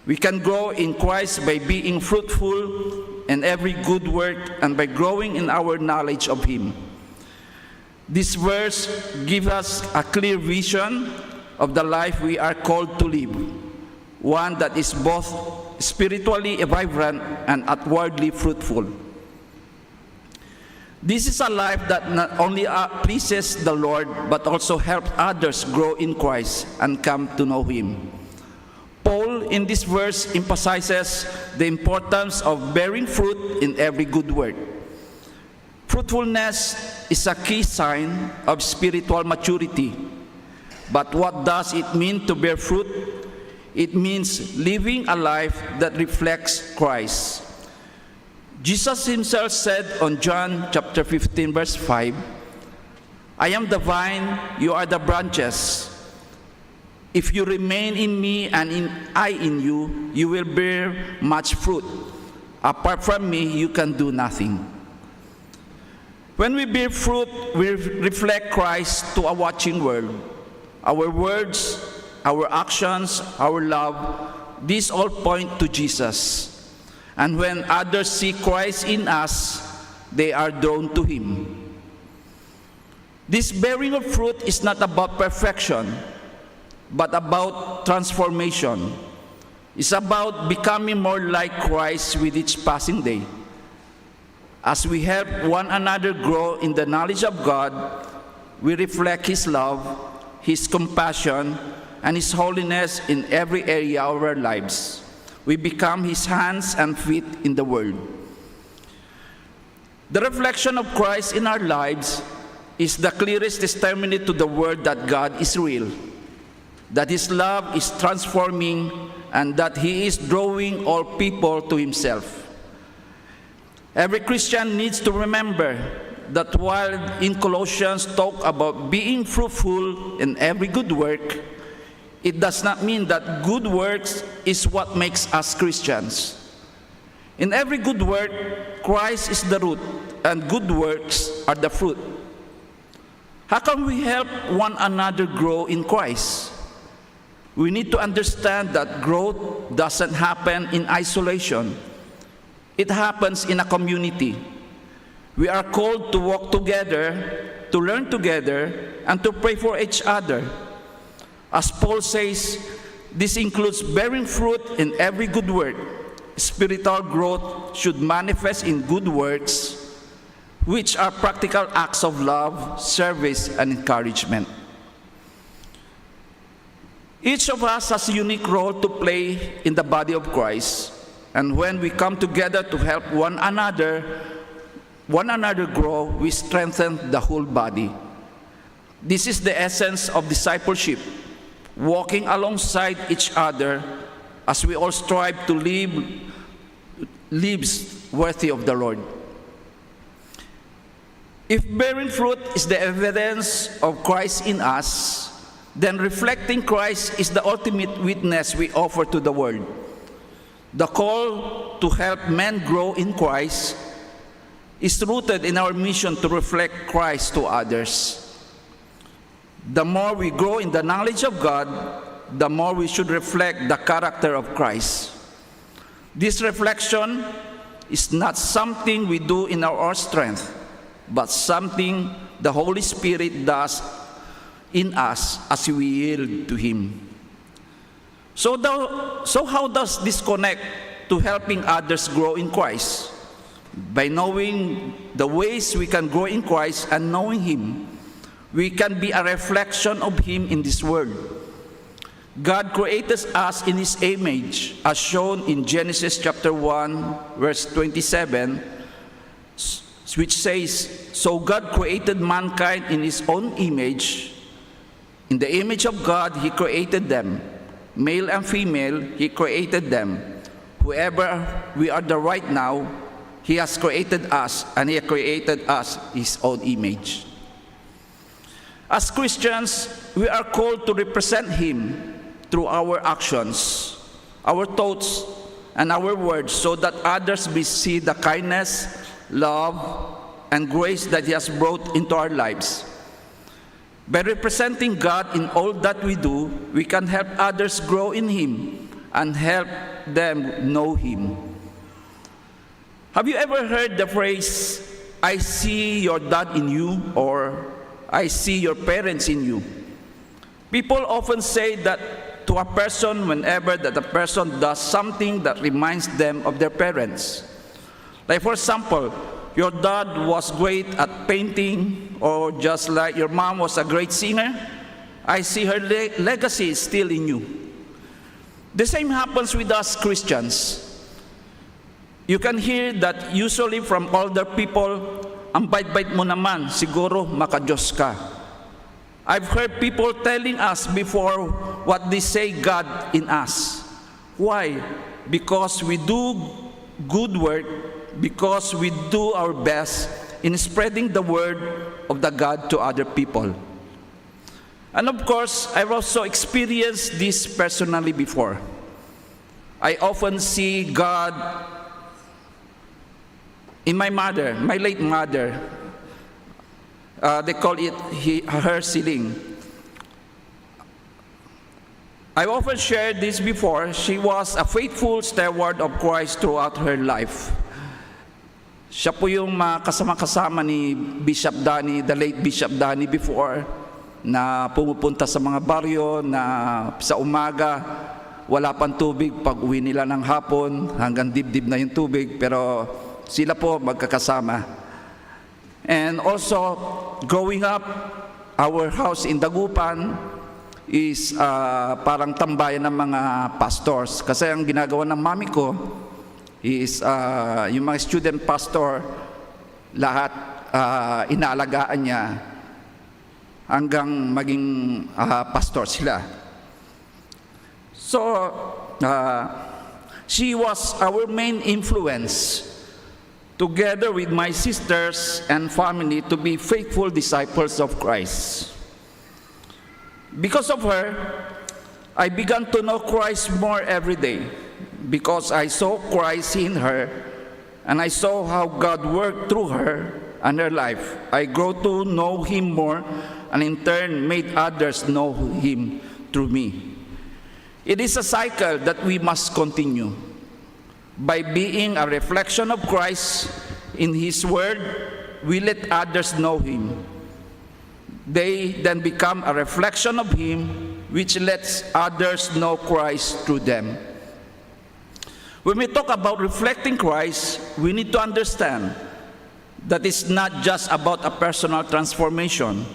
We can grow in Christ by being fruitful in every good work and by growing in our knowledge of Him. This verse gives us a clear vision of the life we are called to live, one that is both spiritually vibrant and outwardly fruitful. This is a life that not only, uh, pleases the Lord, but also helps others grow in Christ and come to know Him. Paul, in this verse, emphasizes the importance of bearing fruit in every good work. Fruitfulness is a key sign of spiritual maturity. But what does it mean to bear fruit? It means living a life that reflects Christ. Jesus Himself said on John chapter fifteen, verse five, "I am the vine, you are the branches. If you remain in me and in, I in you, you will bear much fruit. Apart from me, you can do nothing." When we bear fruit, we reflect Christ to a watching world. Our words, our actions, our love, these all point to Jesus. And when others see Christ in us, they are drawn to Him. This bearing of fruit is not about perfection, but about transformation. is about becoming more like Christ with each passing day. As we help one another grow in the knowledge of God, we reflect His love, His compassion, and His holiness in every area of our lives. We become His hands and feet in the world. The reflection of Christ in our lives is the clearest testimony to the world that God is real, that His love is transforming, and that He is drawing all people to Himself. Every Christian needs to remember that while in Colossians talk about being fruitful in every good work, it does not mean that good works is what makes us Christians. In every good work, Christ is the root, and good works are the fruit. How can we help one another grow in Christ? We need to understand that growth doesn't happen in isolation. It happens in a community. We are called to walk together, to learn together, and to pray for each other. As Paul says, this includes bearing fruit in every good work. Spiritual growth should manifest in good works, which are practical acts of love, service, and encouragement. Each of us has a unique role to play in the body of Christ, and when we come together to help one another, one another grow, we strengthen the whole body. This is the essence of discipleship, walking alongside each other as we all strive to live lives worthy of the Lord. If bearing fruit is the evidence of Christ in us, then reflecting Christ is the ultimate witness we offer to the world. The call to help men grow in Christ is rooted in our mission to reflect Christ to others. The more we grow in the knowledge of God, the more we should reflect the character of Christ. This reflection is not something we do in our own strength, but something the Holy Spirit does in us as we yield to Him. So, thou, so how does this connect to helping others grow in Christ? By knowing the ways we can grow in Christ and knowing Him, we can be a reflection of Him in this world. God created us in His image, as shown in Genesis chapter one, verse twenty-seven, s-, which says, "So God created mankind in His own image. In the image of God, He created them. Male and female, He created them." Whoever we are the right now, He has created us, and He created us His own image. As Christians, we are called to represent Him through our actions, our thoughts, and our words so that others may see the kindness, love, and grace that He has brought into our lives. By representing God in all that we do, we can help others grow in Him and help them know Him. Have you ever heard the phrase, "I see your dad in you," or "I see your parents in you"? People often say that to a person whenever that a person does something that reminds them of their parents. Like, for example, your dad was great at painting, or just like your mom was a great singer, "I see her le-, legacy is still in you." The same happens with us Christians. You can hear that usually from older people, "Ang bait-bait mo naman, siguro maka-Diyos ka." I've heard people telling us before what they say God in us. Why? Because we do good work, because we do our best in spreading the word of the God to other people. And of course, I've also experienced this personally before. I often see God in my mother, my late mother. Uh, they call it he, her ceiling. I've often shared this before. She was a faithful steward of Christ throughout her life. Siya po yung mga kasama-kasama ni Bishop Danny, the late Bishop Danny before, na pumupunta sa mga baryo na sa umaga, Wala pang tubig pag-uwi nila ng hapon, hanggang dibdib na yung tubig, pero sila po magkakasama. And also, growing up, our house in Dagupan is, ah, parang tambayan ng mga pastors. Kasi ang ginagawa ng mami ko is, ah, yung mga student pastor, lahat, ah, inaalagaan niya hanggang maging, ah, pastor sila. So, uh, she was our main influence, together with my sisters and family, to be faithful disciples of Christ. Because of her, I began to know Christ more every day, because I saw Christ in her, and I saw how God worked through her and her life. I grew to know Him more, and in turn made others know Him through me. It is a cycle that we must continue. By being a reflection of Christ in His Word, we let others know Him. They then become a reflection of Him, which lets others know Christ through them. When we talk about reflecting Christ, we need to understand that it's not just about a personal transformation.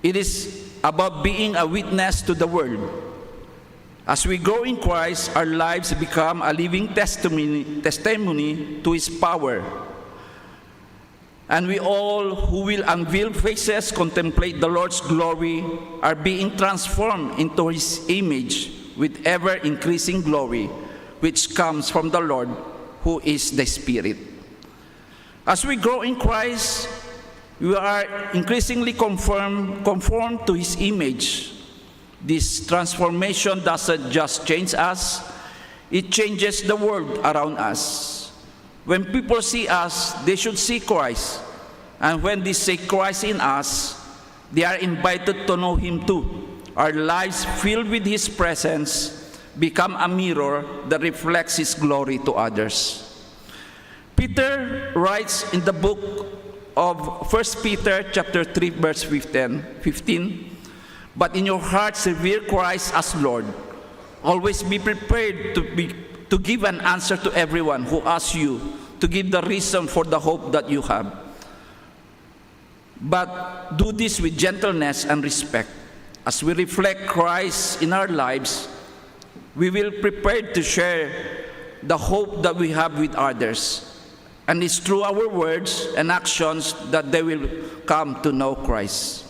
It is about being a witness to the world. As we grow in Christ, our lives become a living testimony, testimony to His power. And we all who will unveil faces contemplate the Lord's glory are being transformed into His image with ever-increasing glory, which comes from the Lord, who is the Spirit. As we grow in Christ, we are increasingly conform, conformed to His image. This transformation doesn't just change us, it changes the world around us. When people see us, they should see Christ. And when they see Christ in us, they are invited to know Him too. Our lives filled with His presence become a mirror that reflects His glory to others. Peter writes in the book of First Peter chapter three, verse fifteen, fifteen, "But in your hearts revere Christ as Lord. Always be prepared to be, to give an answer to everyone who asks you to give the reason for the hope that you have. But do this with gentleness and respect." As we reflect Christ in our lives, we will prepare to share the hope that we have with others. And it's through our words and actions that they will come to know Christ.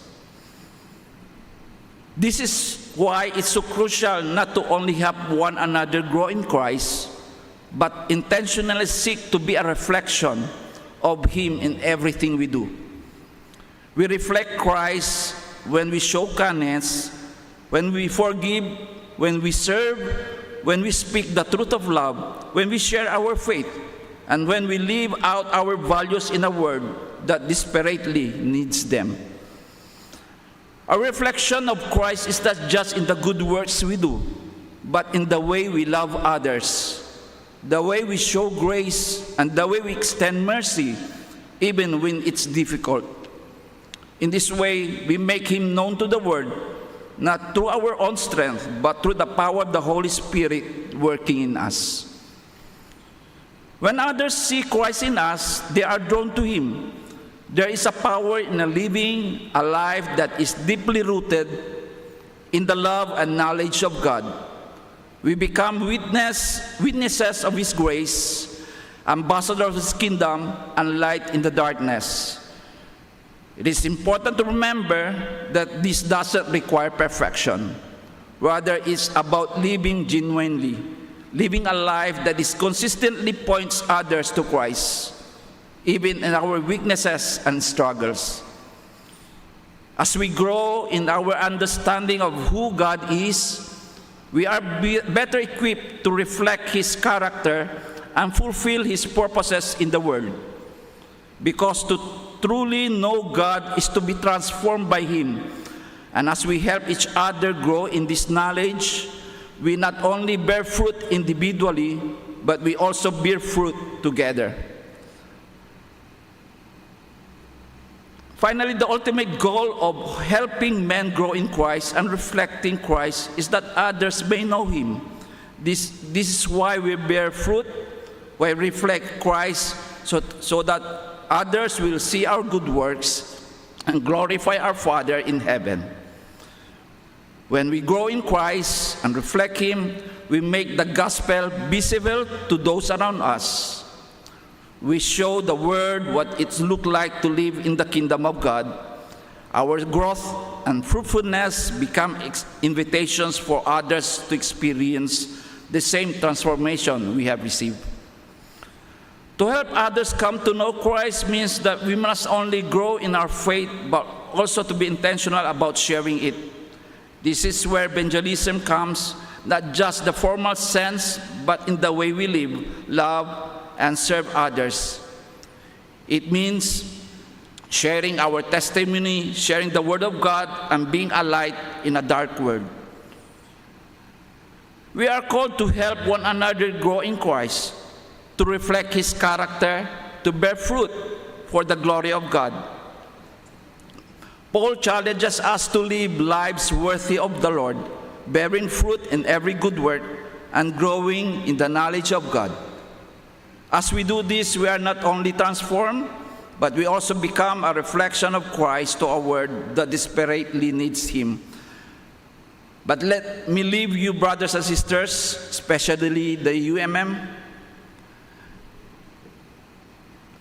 This is why it's so crucial not to only help one another grow in Christ, but intentionally seek to be a reflection of Him in everything we do. We reflect Christ when we show kindness, when we forgive, when we serve, when we speak the truth of love, when we share our faith, and when we live out our values in a world that desperately needs them. A reflection of Christ is not just in the good works we do, but in the way we love others, the way we show grace, and the way we extend mercy, even when it's difficult. In this way, we make Him known to the world, not through our own strength, but through the power of the Holy Spirit working in us. When others see Christ in us, they are drawn to Him. There is a power in a living a life that is deeply rooted in the love and knowledge of God. We become witness, witnesses of His grace, ambassadors of His kingdom, and light in the darkness. It is important to remember that this doesn't require perfection. Rather, it's about living genuinely, living a life that is consistently points others to Christ, even in our weaknesses and struggles. As we grow in our understanding of who God is, we are be-, better equipped to reflect His character and fulfill His purposes in the world. Because to truly know God is to be transformed by Him. And as we help each other grow in this knowledge, we not only bear fruit individually, but we also bear fruit together. Finally, the ultimate goal of helping men grow in Christ and reflecting Christ is that others may know Him. This, this is why we bear fruit, why we reflect Christ, so, so that others will see our good works and glorify our Father in heaven. When we grow in Christ and reflect Him, we make the gospel visible to those around us. We show the world what it looks like to live in the kingdom of God. Our growth and fruitfulness become ex- invitations for others to experience the same transformation we have received. To help others come to know Christ means that we must only grow in our faith, but also to be intentional about sharing it. This is where evangelism comes, not just the formal sense, but in the way we live, love, and serve others. It means sharing our testimony, sharing the Word of God, and being a light in a dark world. We are called to help one another grow in Christ, to reflect His character, to bear fruit for the glory of God. Paul challenges us to live lives worthy of the Lord, bearing fruit in every good work and growing in the knowledge of God. As we do this, we are not only transformed, but we also become a reflection of Christ to a world that desperately needs Him. But let me leave you, brothers and sisters, especially the U M M.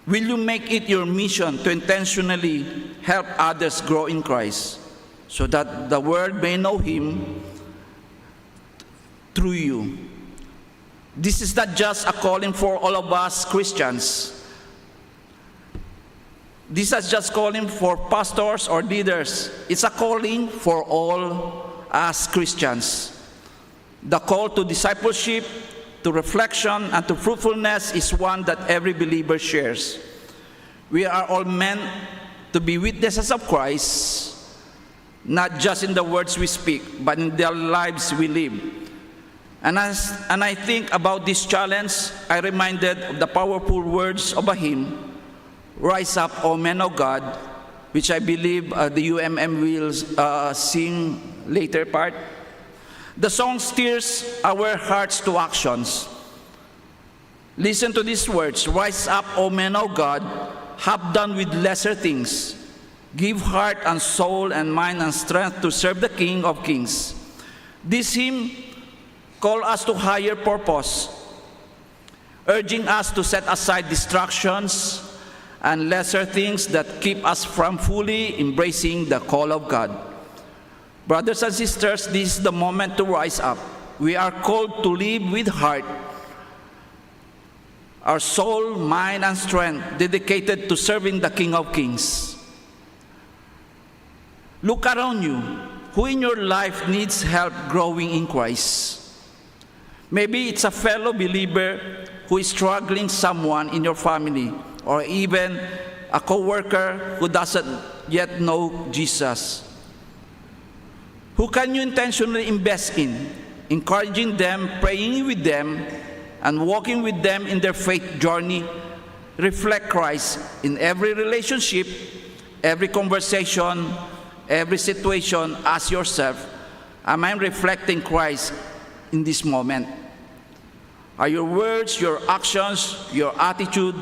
Will you make it your mission to intentionally help others grow in Christ so that the world may know Him through you? This is not just a calling for all of us Christians. This is just calling for pastors or leaders. It's a calling for all us Christians. The call to discipleship, to reflection, and to fruitfulness is one that every believer shares. We are all meant to be witnesses of Christ, not just in the words we speak, but in the lives we live. And as and I think about this challenge, I reminded of the powerful words of a hymn, "Rise Up, O Men of God," which I believe, uh, the U M M will, uh, sing later part. The song stirs our hearts to actions. Listen to these words: "Rise up, O men of God, have done with lesser things. Give heart and soul and mind and strength to serve the King of Kings." This hymn call us to higher purpose, urging us to set aside distractions and lesser things that keep us from fully embracing the call of God. Brothers and sisters, this is the moment to rise up. We are called to live with heart, our soul, mind, and strength dedicated to serving the King of Kings. Look around you. Who in your life needs help growing in Christ? Maybe it's a fellow believer who is struggling, someone in your family, or even a co-worker who doesn't yet know Jesus. Who can you intentionally invest in? Encouraging them, praying with them, and walking with them in their faith journey. Reflect Christ in every relationship, every conversation, every situation. Ask yourself, "Am I reflecting Christ in this moment?" Are your words, your actions, your attitude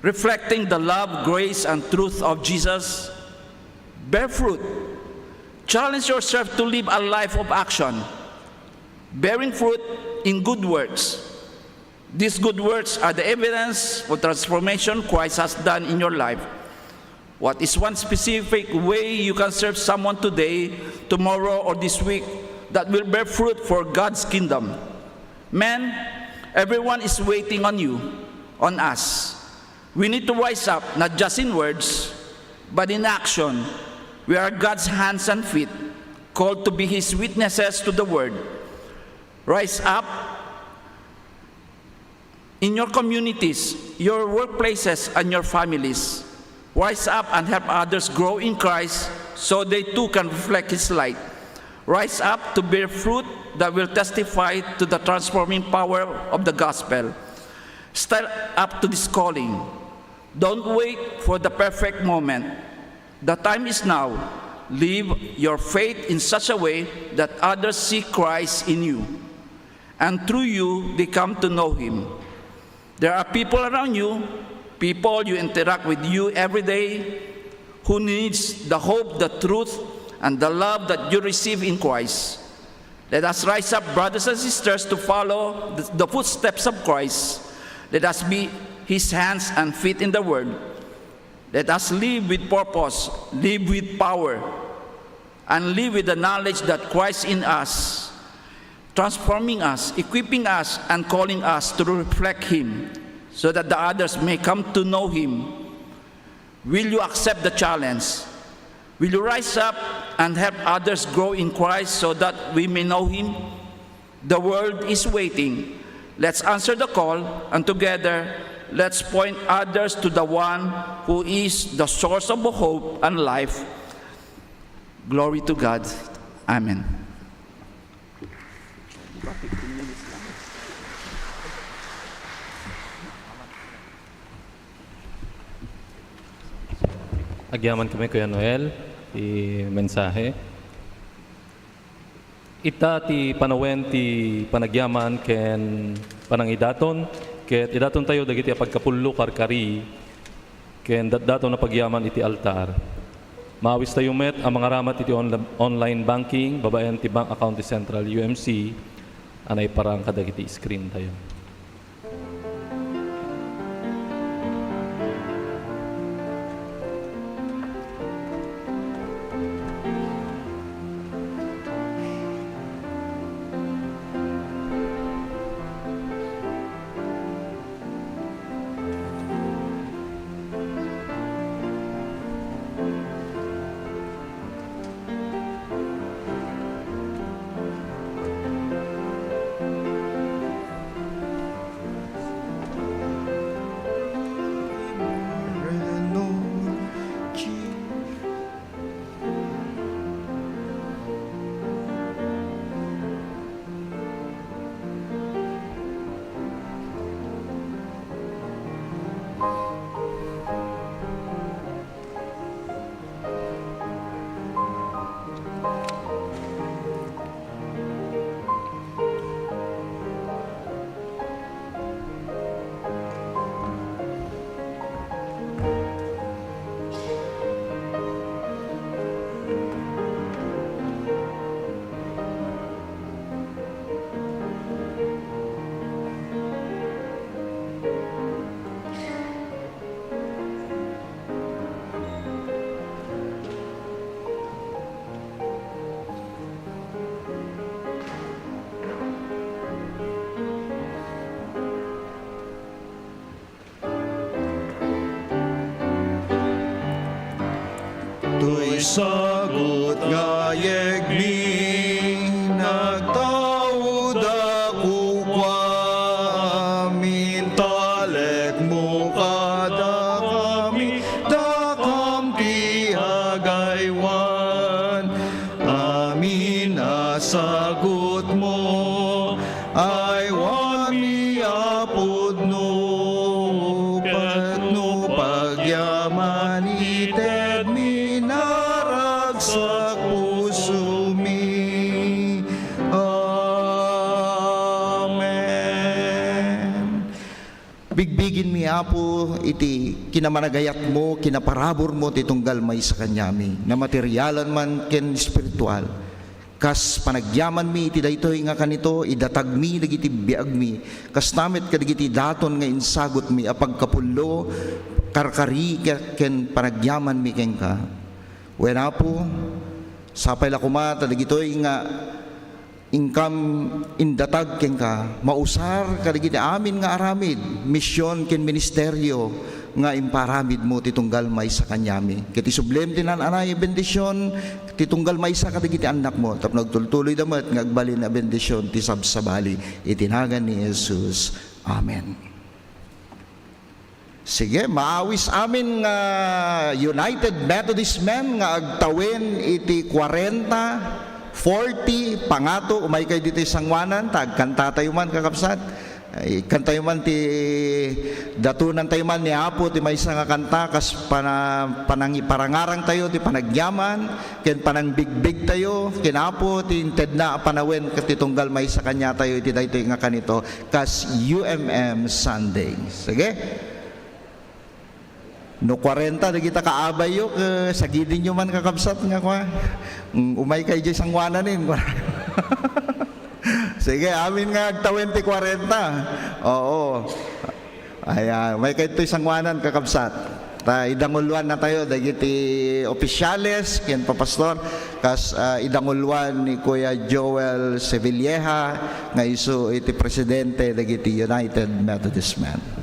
reflecting the love, grace, and truth of Jesus? Bear fruit. Challenge yourself to live a life of action, bearing fruit in good works. These good works are the evidence of transformation Christ has done in your life. What is one specific way you can serve someone today, tomorrow, or this week that will bear fruit for God's kingdom? Men, everyone is waiting on you, on us. We need to rise up, not just in words, but in action. We are God's hands and feet, called to be His witnesses to the world. Rise up in your communities, your workplaces, and your families. Rise up and help others grow in Christ so they too can reflect His light. Rise up to bear fruit that will testify to the transforming power of the gospel. Step up to this calling. Don't wait for the perfect moment. The time is now. Live your faith in such a way that others see Christ in you, and through you, they come to know Him. There are people around you, people you interact with you every day, who needs the hope, the truth, and the love that you receive in Christ. Let us rise up, brothers and sisters, to follow the, the footsteps of Christ. Let us be His hands and feet in the world. Let us live with purpose, live with power, and live with the knowledge that Christ in us, transforming us, equipping us, and calling us to reflect Him, so that the others may come to know Him. Will you accept the challenge? Will you rise up and help others grow in Christ so that we may know Him? The world is waiting. Let's answer the call, and together, let's point others to the one who is the source of hope and life. Glory to God. Amen. Agyaman kami, Kuya Noel, ti mensahe. Ita ti panawen ti panagyaman ken panangidaton, ket idatontayo dagiti apagkapullo, karkari, ken datdaton a pagyaman iti altar. Maawistayo met a mangaramat iti onla-, online banking babaen ti bank account ti Central U M C a naiparang kadagiti screen tayo. Toy sagut nga yegmi, nagtauda kukua, amin talekmo kadakami, dakam ti agaywan, amin a sagutmo, aywanmi a pudno, ket no pagyaman itedmi naragsak pusomi. Amen. Bigbiginmi, Apo, iti kinamanagayatmo, kinaparaburmo ti tunggal maysa kaniami, namaterialan man ken espiritual. Kas panagyamanmi iti daytoy nga kanito, idatagmi dagiti biagmi, kasta met kadagiti daton nga insagutmi a pagkapullo, karkari, ken panagyamanmi kenka. Wen, Apo, sapay la koma ta dagitoy nga inkam indatag kenka, mausar kadagiti amin nga aramid, mision ken ministerio nga imparamidmo ti tunggal maysa kaniami. Ket isublem ti naan-anay a bendision ti tunggal maysa kadagiti annakmo, tapno agtultuloyda met nga agbalin a bendision ti sabsabali. Iti nagan ni Jesus. Amen. Sige, maawis amin nga United Methodist Men nga agtawen iti kwarenta, forty, pangato, umaykay ditoy sangoanan, ta agkantatayo man, kakabsat. Ay, kantayo man ti, datonantayo man ni Apo ti maysa nga kanta, kas pana-, panangiparangarangtayo ti panagyaman, ken panangbigbigtayo ken Apo ti intedna a panawen ket ti tunggal maysa kaniatayo iti daytoy nga kanito, kas U M M Sunday. Sige? No kwarenta dagita kaabayyo, ket sagidenyo man, kakabsat, nga kua, mm, umaykayo idiay sangoanan, kua. Sige, amin nga agtawen ti kwarenta. Oo. Ay, ah, umaykayo idiay sangoanan, kakabsat. Ta idanguluannatayo dagiti opisyales ken papastor, kas, ah, idanguluan ni Kuya Joel Sevilleja nga isu iti presidente dagiti United Methodist Men.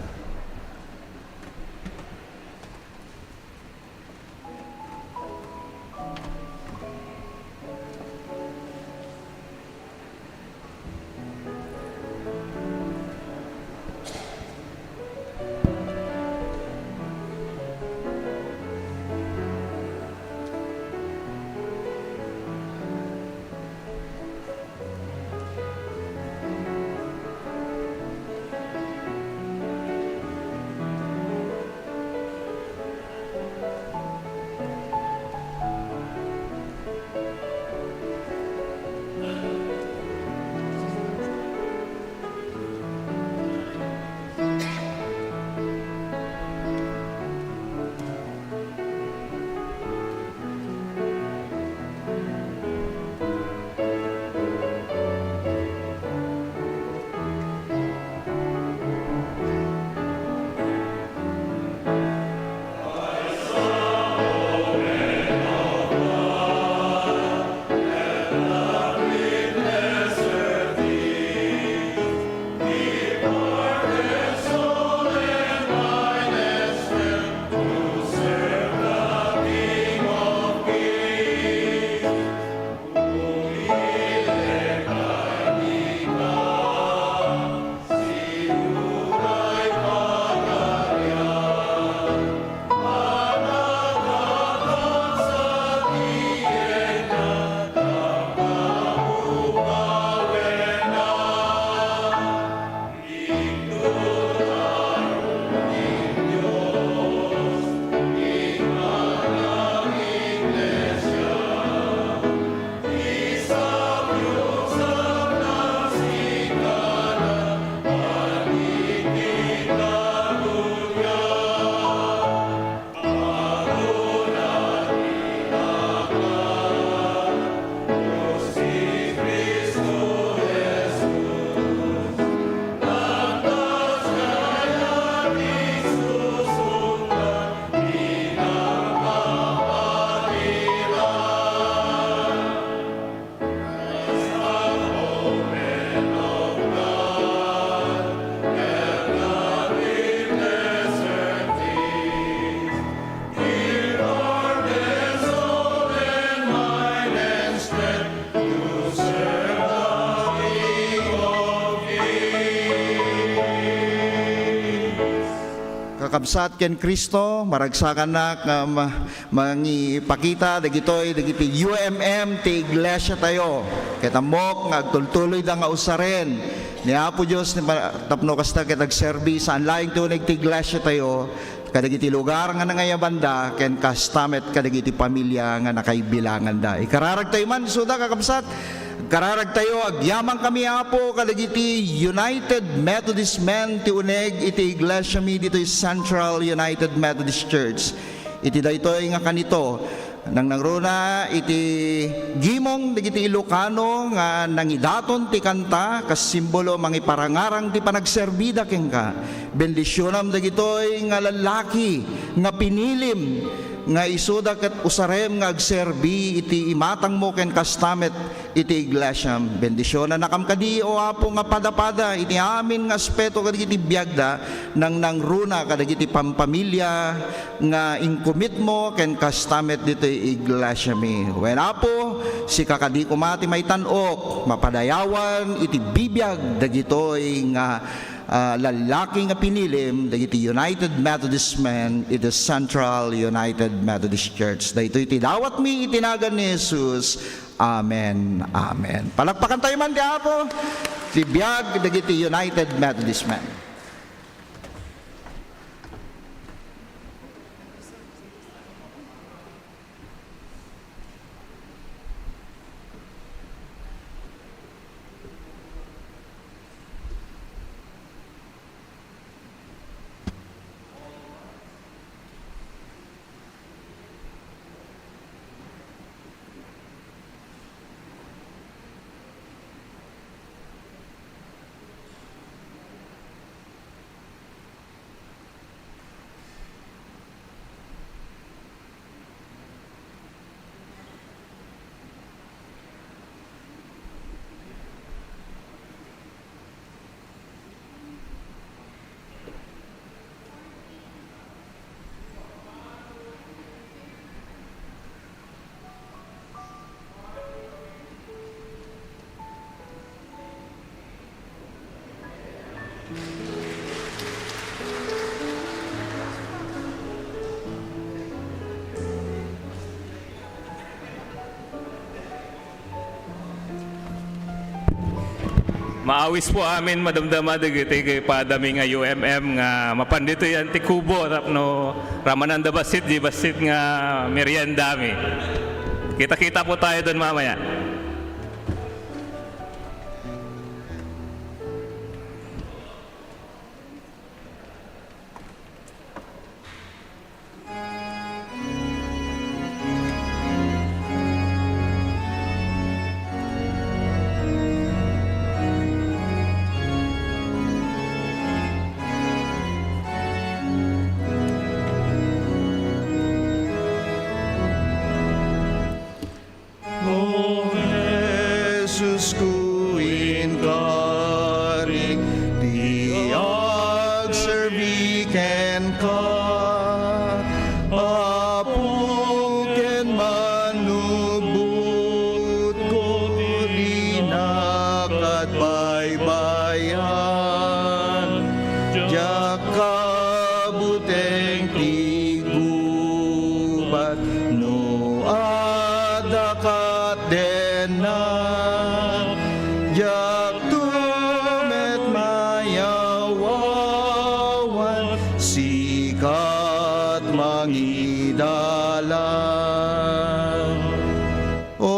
Kakabsat ken Cristo, maragsakannak nga ma-, mangipakita dagitoy dagiti U M M ti iglesiatayo. Ket ammok nga agtultuloyda nga usaren ni Apo Dios ni ma-, tapno kasta ket agserbi saan laeng ti uneg ti iglesiatayo kadagiti lugar nga nangayabanda ken kasta met kadagiti pamilia nga nakaibilanganda. Ikararagtayo man isuda, kakabsat, kararagtayo, agyamankami, Apo, kadagiti United Methodist Men ti uneg iti iglesiami ditoy Central United Methodist Church. Iti daytoy nga kanito, nangnangruna iti gimong dagiti Ilocano nga nangidaton ti kanta kas simbolo mangiparangarang ti panagserbida kenka. Bendisionam dagitoy nga lallaki nga pinilim nga isuda ket usarem nga agserbi iti imatangmo ken kasta met iti iglesiam. Bendisionannakam kadi, O Apo, nga padapada iti amin nga aspeto kadagiti biagda, nangnangruna kadagiti pampamilia nga inkomitmo ken kasta met ditoy iglesiami. Wen, Apo, sika kadi koma ti maitan-ok, mapadayawan iti bibiag dagitoy nga ah, lallaki nga pinilim dagiti United Methodist Men iti Central United Methodist Church. Daytoy ti dawatmi iti nagan ni Jesus. Amen. Amen. Palakpakantayo man ti Apo, ti biag dagiti United Methodist Men. Maawis po amin madamdama dagiti padami nga U M M nga mapan ditoy Anticubo tapno ramananda bassit di bassit nga meriendami. Kita-kita po tayo doon mamaya. O Jesus, kuinkarik ti agserbi kenka, Apo, ken manubotko dinak agbaybayan, diak kabuteng ti gubat. No adda katdenna, diakto met mayawawan, sika ti mangidalan. O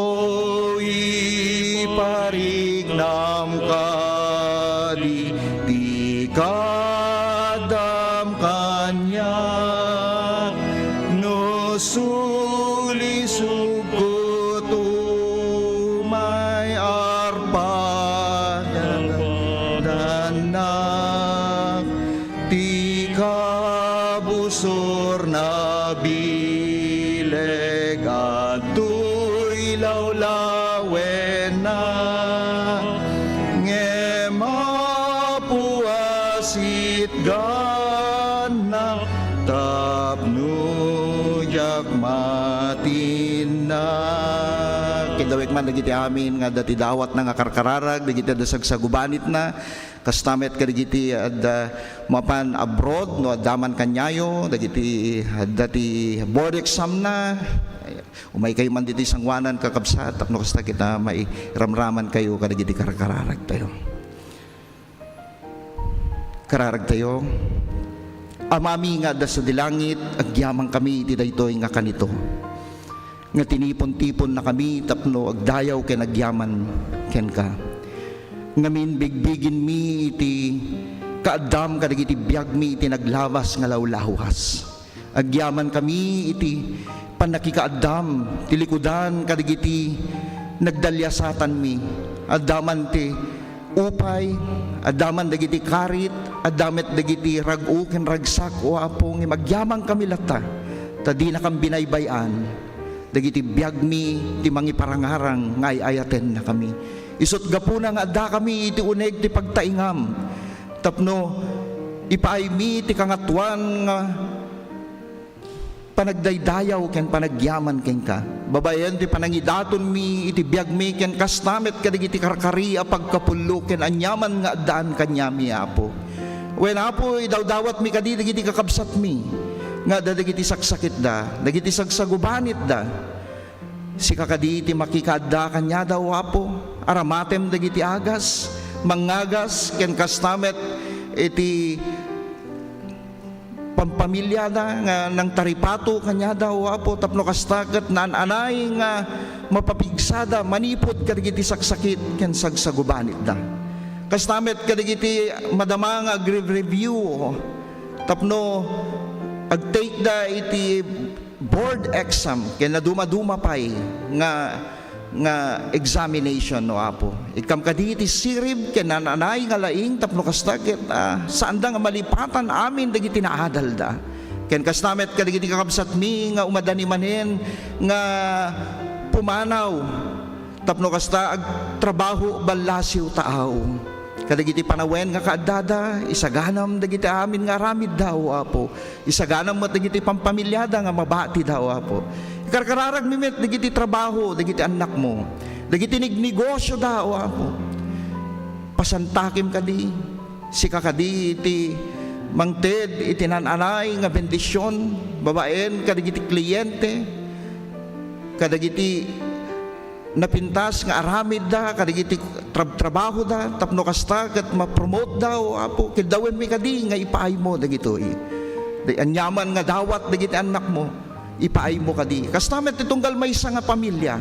ipariknam kadi ti kaaddam kaniak, no sulisogko umay arpadannak. Ti kabusorna bileg adtoy lawlawenna, ngem Apo a sitganna tapno diak matinna. Kidawek man dagiti amin nga adda ti dawatna nga karkararag, dagiti adda sagsagubanitna, Kasta met kadagiti adda mapan abroad, no adda man kaniayo, dagiti adda ti board exam na, umaykayo man ditoy sangoanan, kakabsat, tapno kasta kita mairamramankayo kadagiti karkararagtayo. Kararagtayo, Amami nga adda sadi langit, agyamankami iti daytoy nga kanito. nga tinipon-tiponnakami tapno agdayaw ken agyaman kenka. Ngamin, bigbiginmi iti kaaddam kadagiti biagmi iti naglabas nga lawlawas. Agyamankami iti pannakikaaddam ti likudan kadagiti nagdaliasatanmi. Adda man ti upay, adda man dagiti karit, adda met dagiti rag-o ken ragsak, O Apo, ngem agyamankami latta, ta dinakam binaybay-an dagiti biagmi ti mangiparangarang nga ay-ayatennakami. Isut' gapuna nga addakami iti uneg ti pagtaingam, tapno ipaaymi ti kangatoan nga panagdaydayaw ken panagyaman kenka. Babaen ti panangidatonmi iti biagmi ken kasta met kadagiti karkari a pagkapullo ken aniaman nga addaan kaniami, Apo. Wen, Apo, idawdawatmi kadi dagiti kakabsatmi nga adda dagiti saksakitda, dagiti sagsagubanitda. Sika kadi ti makikaadda kaniada, O Apo. Aramatem dagiti agas, mangngagas, ken kasta met iti pampamiliada nga nangtaripato kaniada, O Apo, tapno kasta ket naan-anay nga mapapigsada manipud kadagiti saksakit ken sagsagubanitda. Kasta met kadagiti madama nga agre-review tapno agtakeda iti board exam ken nadumaduma pay nga, nga examination, O Apo. Ikkam kadi iti sirib ken naan-anay nga laing tapno kasta ket, ah, saanda nga malipatan amin dagiti naadalda. Ken kasta met kadagiti kakabsatmi nga umadani manen nga pumanaw tapno kasta agtrabaho ballasiw taaw. Kadagiti panawen nga kaaddada, isaganam dagiti amin nga aramidda, O Apo. Isaganam met dagiti pampamiliada nga mabatida, O Apo. Ikarkararagmi met dagiti trabaho dagiti annakmo, dagiti nignegosioda, O Apo. Pasantakim kadi, sika kadi iti mangted iti naan-anay nga bendision babaen kadagiti kliente, kadagiti napintas nga aramidda, kadagiti trab-, trabahoda, tapno kasta ket ma-promote da, O Apo. Kiddawenmi kadi nga ipaaymo dagitoy. Di aniaman nga dawat dagiti annakmo, ipaaymo kadi. Kasta met ti tunggal maysa nga pamilia,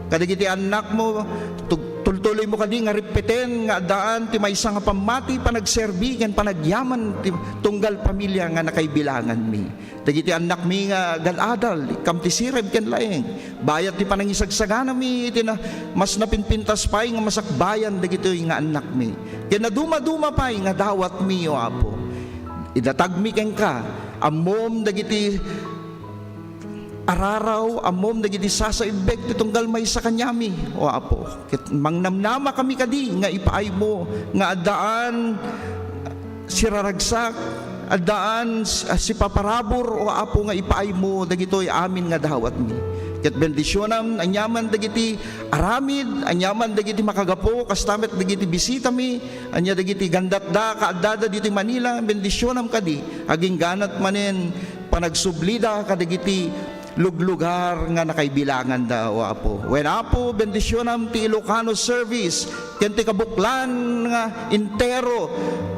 kadagiti annakmo, tug-, tultuloymo kadi nga rippeten nga addaan ti maysa nga pammati, panagserbi, ken panagyaman ti tunggal pamilia nga nakaibilanganmi. Dagiti annakmi nga agad-adal, ikkam ti sirib ken laeng. Bayat ti panangisagsaganami iti na-, mas napinpintas pay nga masakbayan dagitoy nga annakmi. Ken nadumaduma pay nga dawatmi, O Apo. Idatagmi kenka, ammom dagiti araraw, ammom dagiti sasaibbek ti tunggal maysa kaniami, O Apo. Ket mangnamnama kami kadi nga ipaaymo nga addaan siraragsak, addaan s-, sipaparabur, O Apo, nga ipaaymo dagitoy amin nga dawatmi. Ket bendisionam aniaman dagiti aramid, aniaman dagiti makagapu, kasta met dagiti bisitami, ania dagiti gandatda, kaaddada ditoy Manila, bendisionam kadi. Agingganat manen panagsublida kadagiti luglugar nga nakaibilanganda, O Apo. Wen, Apo, bendisionam ti Ilocano Service ken ti kabuklan nga entero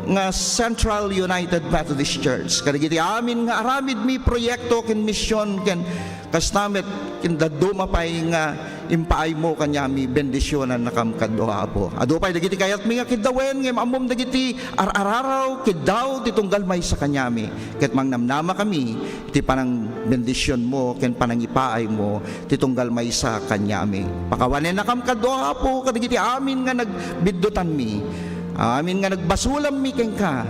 nga Central United Methodist Church. Kadagiti amin nga aramidmi, proyekto ken mision ken kasta met ken dadduma pay nga impaaymo kaniami, bendisionannakam kad, O Apo. Adu pay dagiti kayatmi nga kiddawen, ngem ammom dagiti ar-araraw, kiddaw ti tunggal maysa kaniami. Ket mangnamnama kami iti panangbendisionmo ken panangipaaymo ti tunggal maysa kaniami. Pakawanennakam kad, O Apo, kadagiti amin nga nagbiddutanmi, amin nga nagbasolanmi kenka.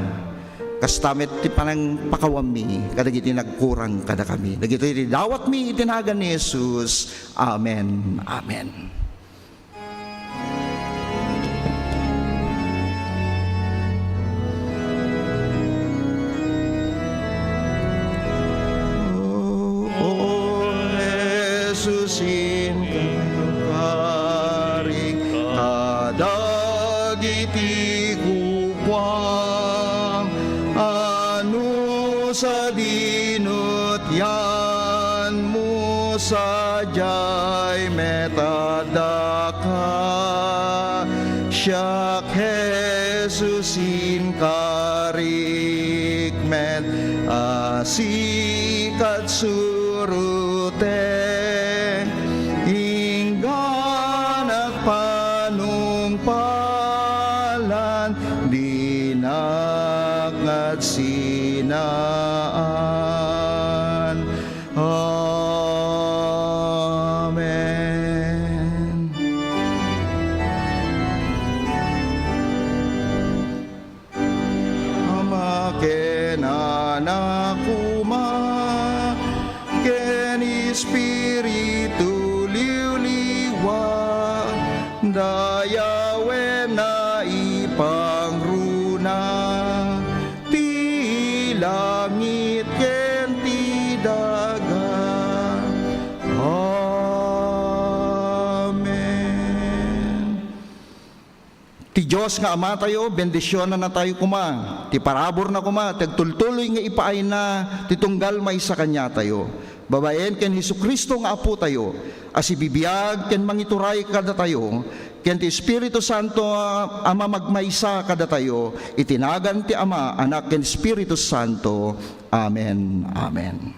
Kasta met ti panangpakawanmi kadagiti nagkurang kadakami. Dagitoy ti dawatmi iti nagan ni Jesus. Amen. Amen. O Jesus, inka kari kadagiti kukuam, anus a dinutyanmo sadiay met a daka. Siak, Jesus, inkarik met a sikat surotek, ingganak panungpalan, dinak ngatsinaan. Amen. Ama ken Anak, Uma ken Espiritu Liwliwa, dayawen a ipangruna ti langit ken ti daga. Amen. Ti Dios nga Amatayo, bendisionannatayo koma. Ti paraburna koma, ti agtultuloy nga ipaayna ti tunggal maysa kaniatayo. Babaen ken Jesu-Cristo nga Apotayo, a sibibiag ken mangituray kadatayo, ken ti Espiritu Santo a mamagmaysa kadatayo, iti nagan ti Ama, Anak, ken Espiritu Santo. Amen. Amen.